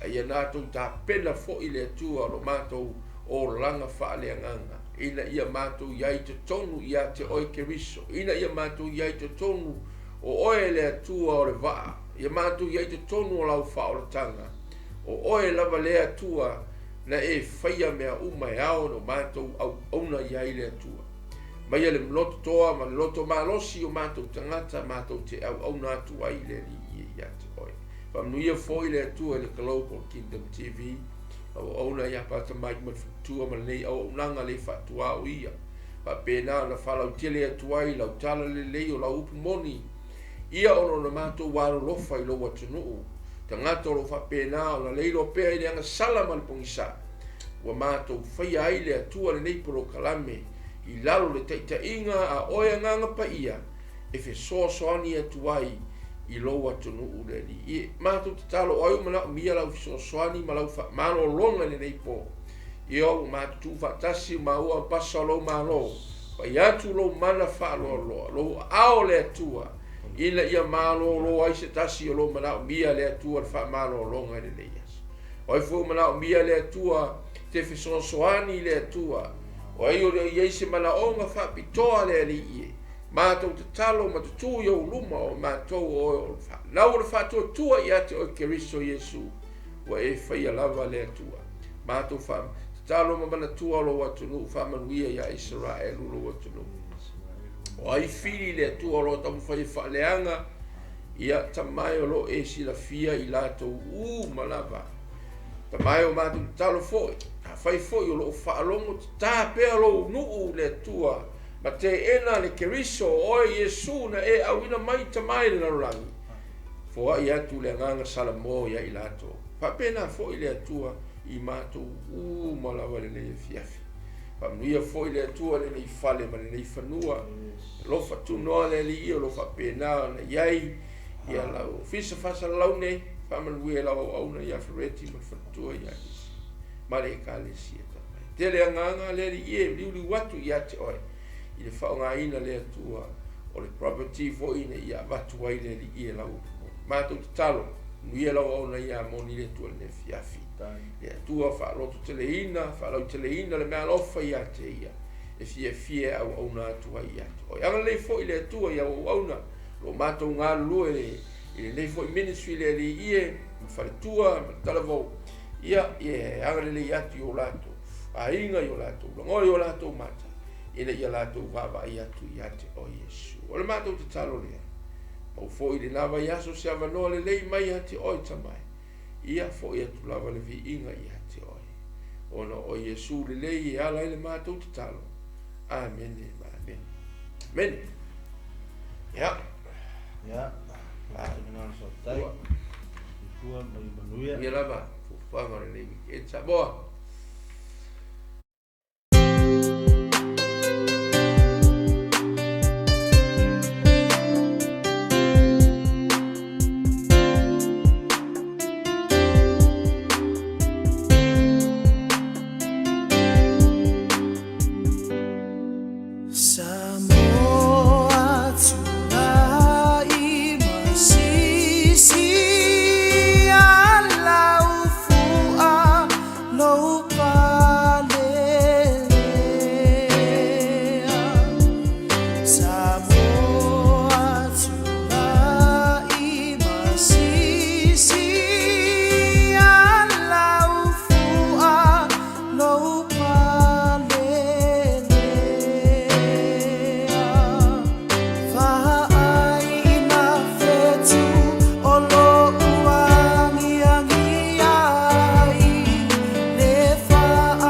a ia natou tapena foi le Atua o lo matou olaga faaleagaga, ina ia matou i ai totonu ia te oe Keriso, ina ia matou i ai totonu o oe le Atua o le vaa, ia matou i ai totonu o lau faaolataga, o oe lava le Atua na e faia mea uma e ao ona matou auauna i ai le Atua. Maia le loto toa ma le loto malosi o matou tagata matou te auauna atu ai le Alii ia te oe. Faamanuia foi le Atua i le Global Kingdom TV. Lau auauna ia Pata Mike ma le faletua ma lenei auaunaga le faatuaoia. Faapena ona faalautele atu ai lau tala lelei o lau upu moni, ia ona o le matou alolofa i lou atunuu, tagata o lo o faapena ona leiloa pea i le agasala ma le pogisa, ua matou faia ai le Atua lenei polokalame i lalo o le taitaiga a Oe Agaga Paia e fesoasoani atu ai i lou atunuu le Alii. E matou tatalo o ai ua manaomia lau fesoasoani ma lau faamalologa i lenei po. Ia ua matou tuufaatasi maua pasa o lou Malo, pai atu lou mana faaloaloa, lou aao le Atua, ina ia malolo ai se tasi o lo o manaomia le Atua le faamalologa i lenei aso. O ai foi o manaomia le Atua te fesoasoani i le Atua, o ai o le o i ai se manaoga faapitoa le Alii e, matou tatalo ma tutū i ou luma o matou o oe o le fanau o le faatuatua ia te oe Keriso Iesu, ua e faia lava le Atua. Matou tatalo ma manatua lou atunuu, faamanuia ia Isaraelu lou atunuu. O ai fili le Atua o lo o taumafai e faaleaga, ia tamae o lo o e silafia i latou uma lava. Tamae o matou tatalo foi, afai foi o lo o faalogo tatā pea lou nuu le Atua, ma teena le Keriso o oe Iesu na e auina mai tamae i le lalolagi, foai atu le agaga salamo ia i latou. Faapena foi le Atua i matou uma lava lenei afiafi. Faamanuia foi le Atua lenei fale ma lenei fanua. Alofa tunoa le Alii o lo o faapena ona i ai ia lau ofisa faasalalau nei. Faamanuia lau auauna ia Fereti ma le faletua ia Alisi ma le Ekalesia Tamai. Tele agaga le Alii e liuliu atu ia te oe i le faaaogaina le Atua o le property foi ina ia avatu ai le Alii e lau matou tatalo. Manuia lau auauna ia moni le Atua i lenei afiafi. Le Atua faalototeleina, faalauteleina le meaalofa ia te ia e fiafia e auauna atu ai ia te oe. Agalelei foi le Atua i au auauna lo matou galulue i lenei foi ministry le Alii e ma faletua ma le talavou. Ia, e agalelei atu i o latou aiga, i o latou lagona, i o latou mata, ina ia latou vaavaai atu ia te oe Iesu. O le matou tatalo lea, mau foi lena vaiaso se avanoa lelei mai ia te oe Tamae, ia foi atu lava le viiga ia te oe. Ona o Iesu lelei e ala ai le matou tatalo. Amene ma amene. Amene. Ia. Ia. Faafetai. Soifua ma ia manuia. Ia lava, fuafuaga o lenei weekend Samoa. Samoa tulai masisi alaufua lou palelea. Samoa tulai masisi alaufua lou palelea. Vaai i nā whetū o lo'u agiagi ai le whaanui.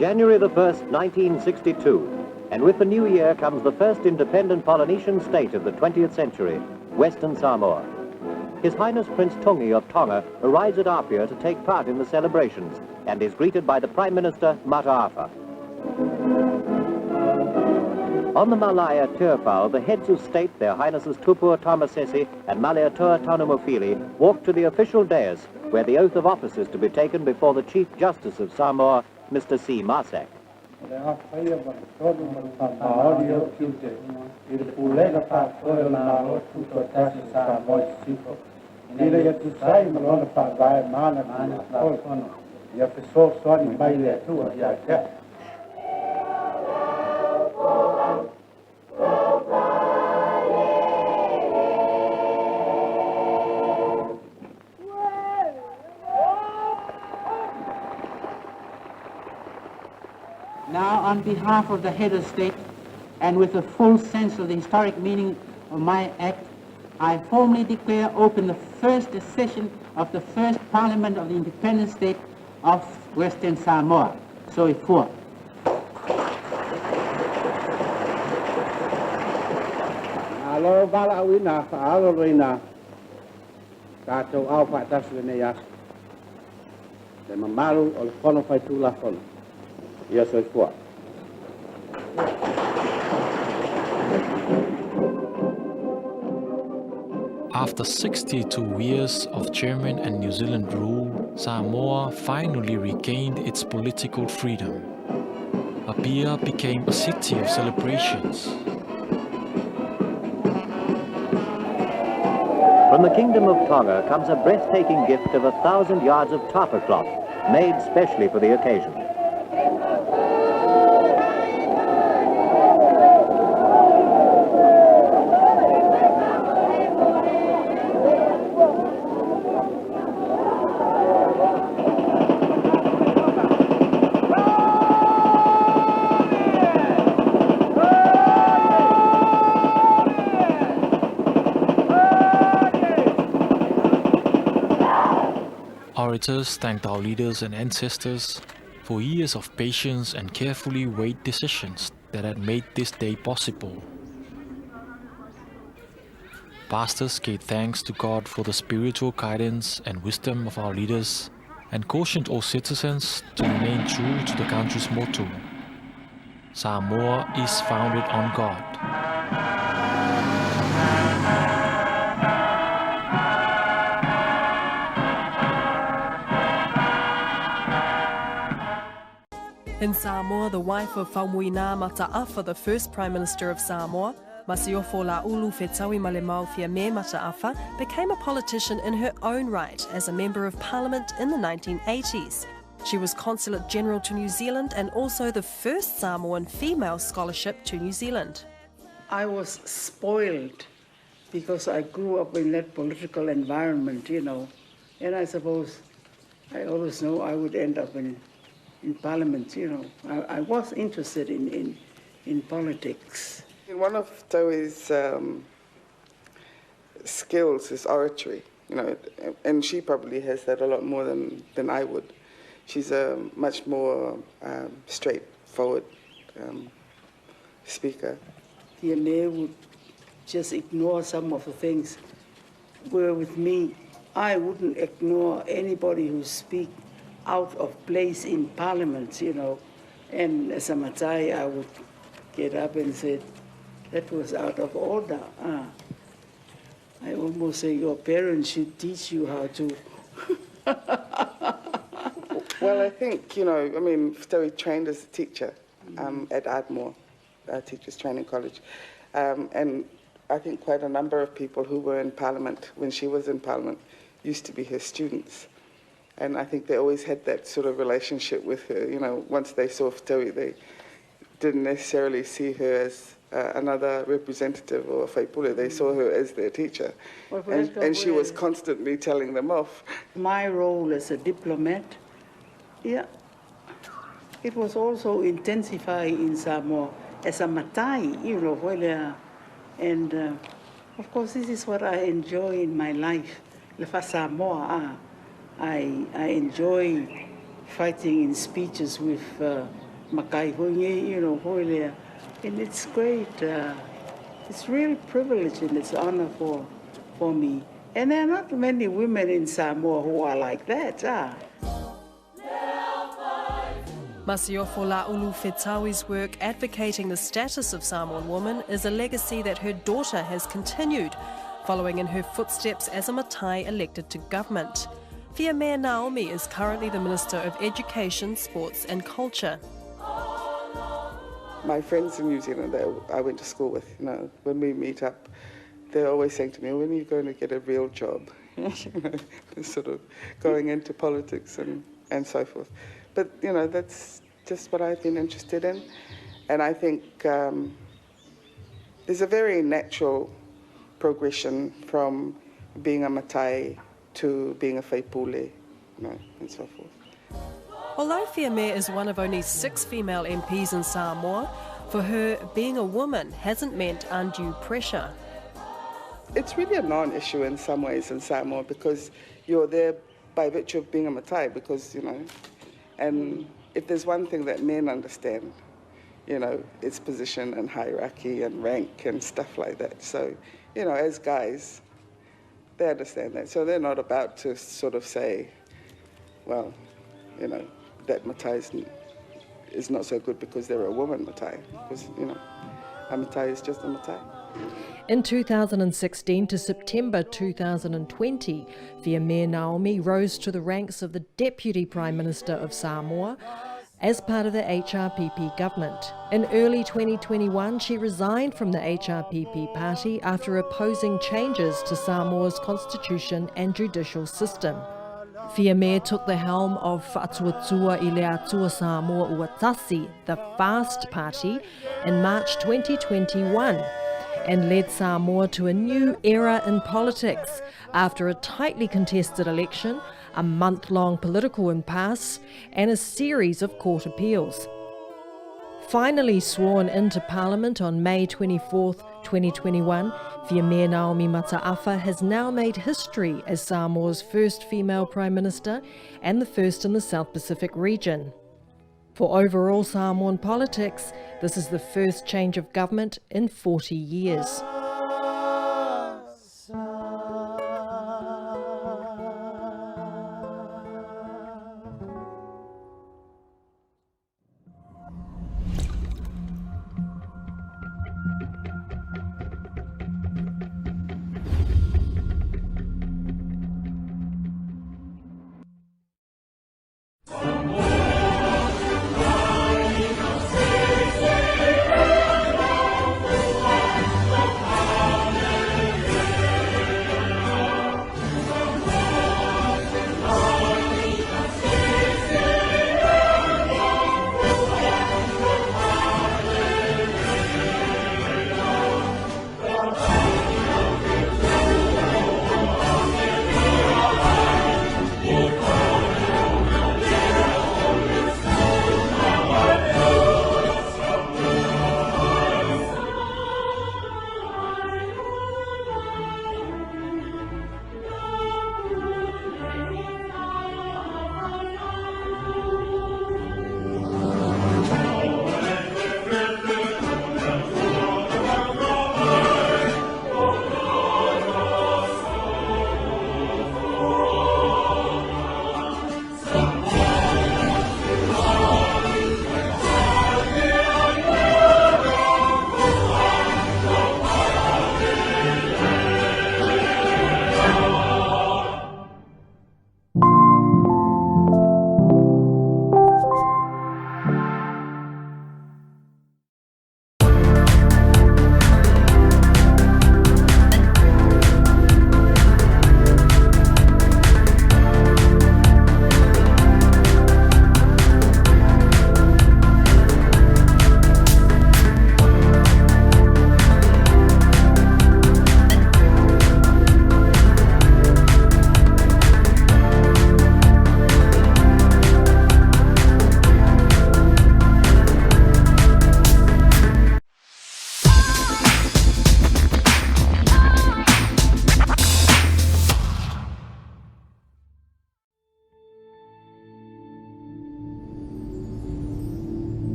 January the 1st, 1962, and with the new year comes the first independent Polynesian state of the 20th century, Western Samoa. His Highness Prince Tungi of Tonga arrives at Apia to take part in the celebrations and is greeted by the Prime Minister, Mataafa. On the Malaya Tiafau, the heads of state, their Highnesses Tupua Tamasese and Malietoa Tanumafili, walk to the official dais where the oath of office is to be taken before the Chief Justice of Samoa, Mr. C. Marsack. O le afaia ma le tonu ma le faamaoni o tiute i le pulega faafoe o le Malo Tutoatasi o Samoa i Sisifo, ina ia tusa ai ma lona faavae ma ana Tulafono, ia fesoasoani mai le Atua ia te a'u. Now, on behalf of the head of state, and with a full sense of the historic meaning of my act, I formally declare open the first session of the first parliament of the independent state of Western Samoa. Soifua. Malo valaauina faaaloaloina tatou ao faatasi lenei aso. Le mamalu o le Fono Faitulafono. Ia soifua. After 62 years of German and New Zealand rule, Samoa finally regained its political freedom. Apia became a city of celebrations. From the Kingdom of Tonga comes a breathtaking gift of 1,000 yards of tapa cloth, made specially for the occasion. Orators thanked our leaders and ancestors for years of patience and carefully weighed decisions that had made this day possible. Pastors gave thanks to God for the spiritual guidance and wisdom of our leaders and cautioned all citizens to remain true to the country's motto: Samoa is founded on God. In Samoa, the wife of Faumuina Mata'afa, the first Prime Minister of Samoa, Masiofo La'ulu Fetauimalemau Fiame Mata'afa, became a politician in her own right as a Member of Parliament in the 1980s. She was Consulate General to New Zealand and also the first Samoan female scholarship to New Zealand. I was spoiled because I grew up in that political environment. And I suppose I always know I would end up in parliament. I was interested in politics. One of Taui's skills is oratory, and she probably has that a lot more than I would. She's a much more straightforward speaker. Fiame would just ignore some of the things, where with me, I wouldn't ignore anybody who speak out of place in parliament. And as a Matai, I would get up and say, that was out of order. I almost say your parents should teach you how to. Well, I think, I mean, Fetaui trained as a teacher at Ardmore Teachers Training College. And I think quite a number of people who were in Parliament when she was in Parliament used to be her students. And I think they always had that sort of relationship with her. Once they saw Fetaui, they didn't necessarily see her as another representative or a faipule. They saw her as their teacher. Well, And she was constantly telling them off. My role as a diplomat, yeah, it was also intensified in Samoa as a matai, well, and of course this is what I enjoy in my life. Le Samoa, I enjoy fighting in speeches with Matai foi nei, you know, foi lea. And it's great. It's real privilege and it's honor for me. And there are not many women in Samoa who are like that. Ah. Masiofo La'ulu Fetaui's work advocating the status of Samoan women is a legacy that her daughter has continued, following in her footsteps as a Matai elected to government. Fiame Naomi is currently the Minister of Education, Sports and Culture. My friends in New Zealand that I went to school with, you know, when we meet up, they're always saying to me, when are you going to get a real job? You know, sort of going into politics and so forth. But, you know, that's just what I've been interested in. And I think there's a very natural progression from being a Matai to being a Faipule, you know, and so forth. Although Fiame is one of only 6 female MPs in Samoa, for her, being a woman hasn't meant undue pressure. It's really a non-issue in some ways in Samoa because you're there by virtue of being a Matai, because, you know, and if there's one thing that men understand, you know, it's position and hierarchy and rank and stuff like that. So, you know, as guys, they understand that. So they're not about to sort of say, well, you know, that Matai is not so good because they're a woman Matai, because, you know, a Matai is just a Matai. In 2016 to September 2020, Fiame Naomi rose to the ranks of the Deputy Prime Minister of Samoa as part of the HRPP government. In early 2021, she resigned from the HRPP party after opposing changes to Samoa's constitution and judicial system. Fiame took the helm of Faatuatua i le Atua Samoa Ua Tasi, the Fast Party, in March 2021 and led Samoa to a new era in politics after a tightly contested election, a month-long political impasse and a series of court appeals. Finally sworn into Parliament on May 24th, 2021, Fiame Naomi Mata'afa has now made history as Samoa's first female Prime Minister and the first in the South Pacific region. For overall Samoan politics, this is the first change of government in 40 years.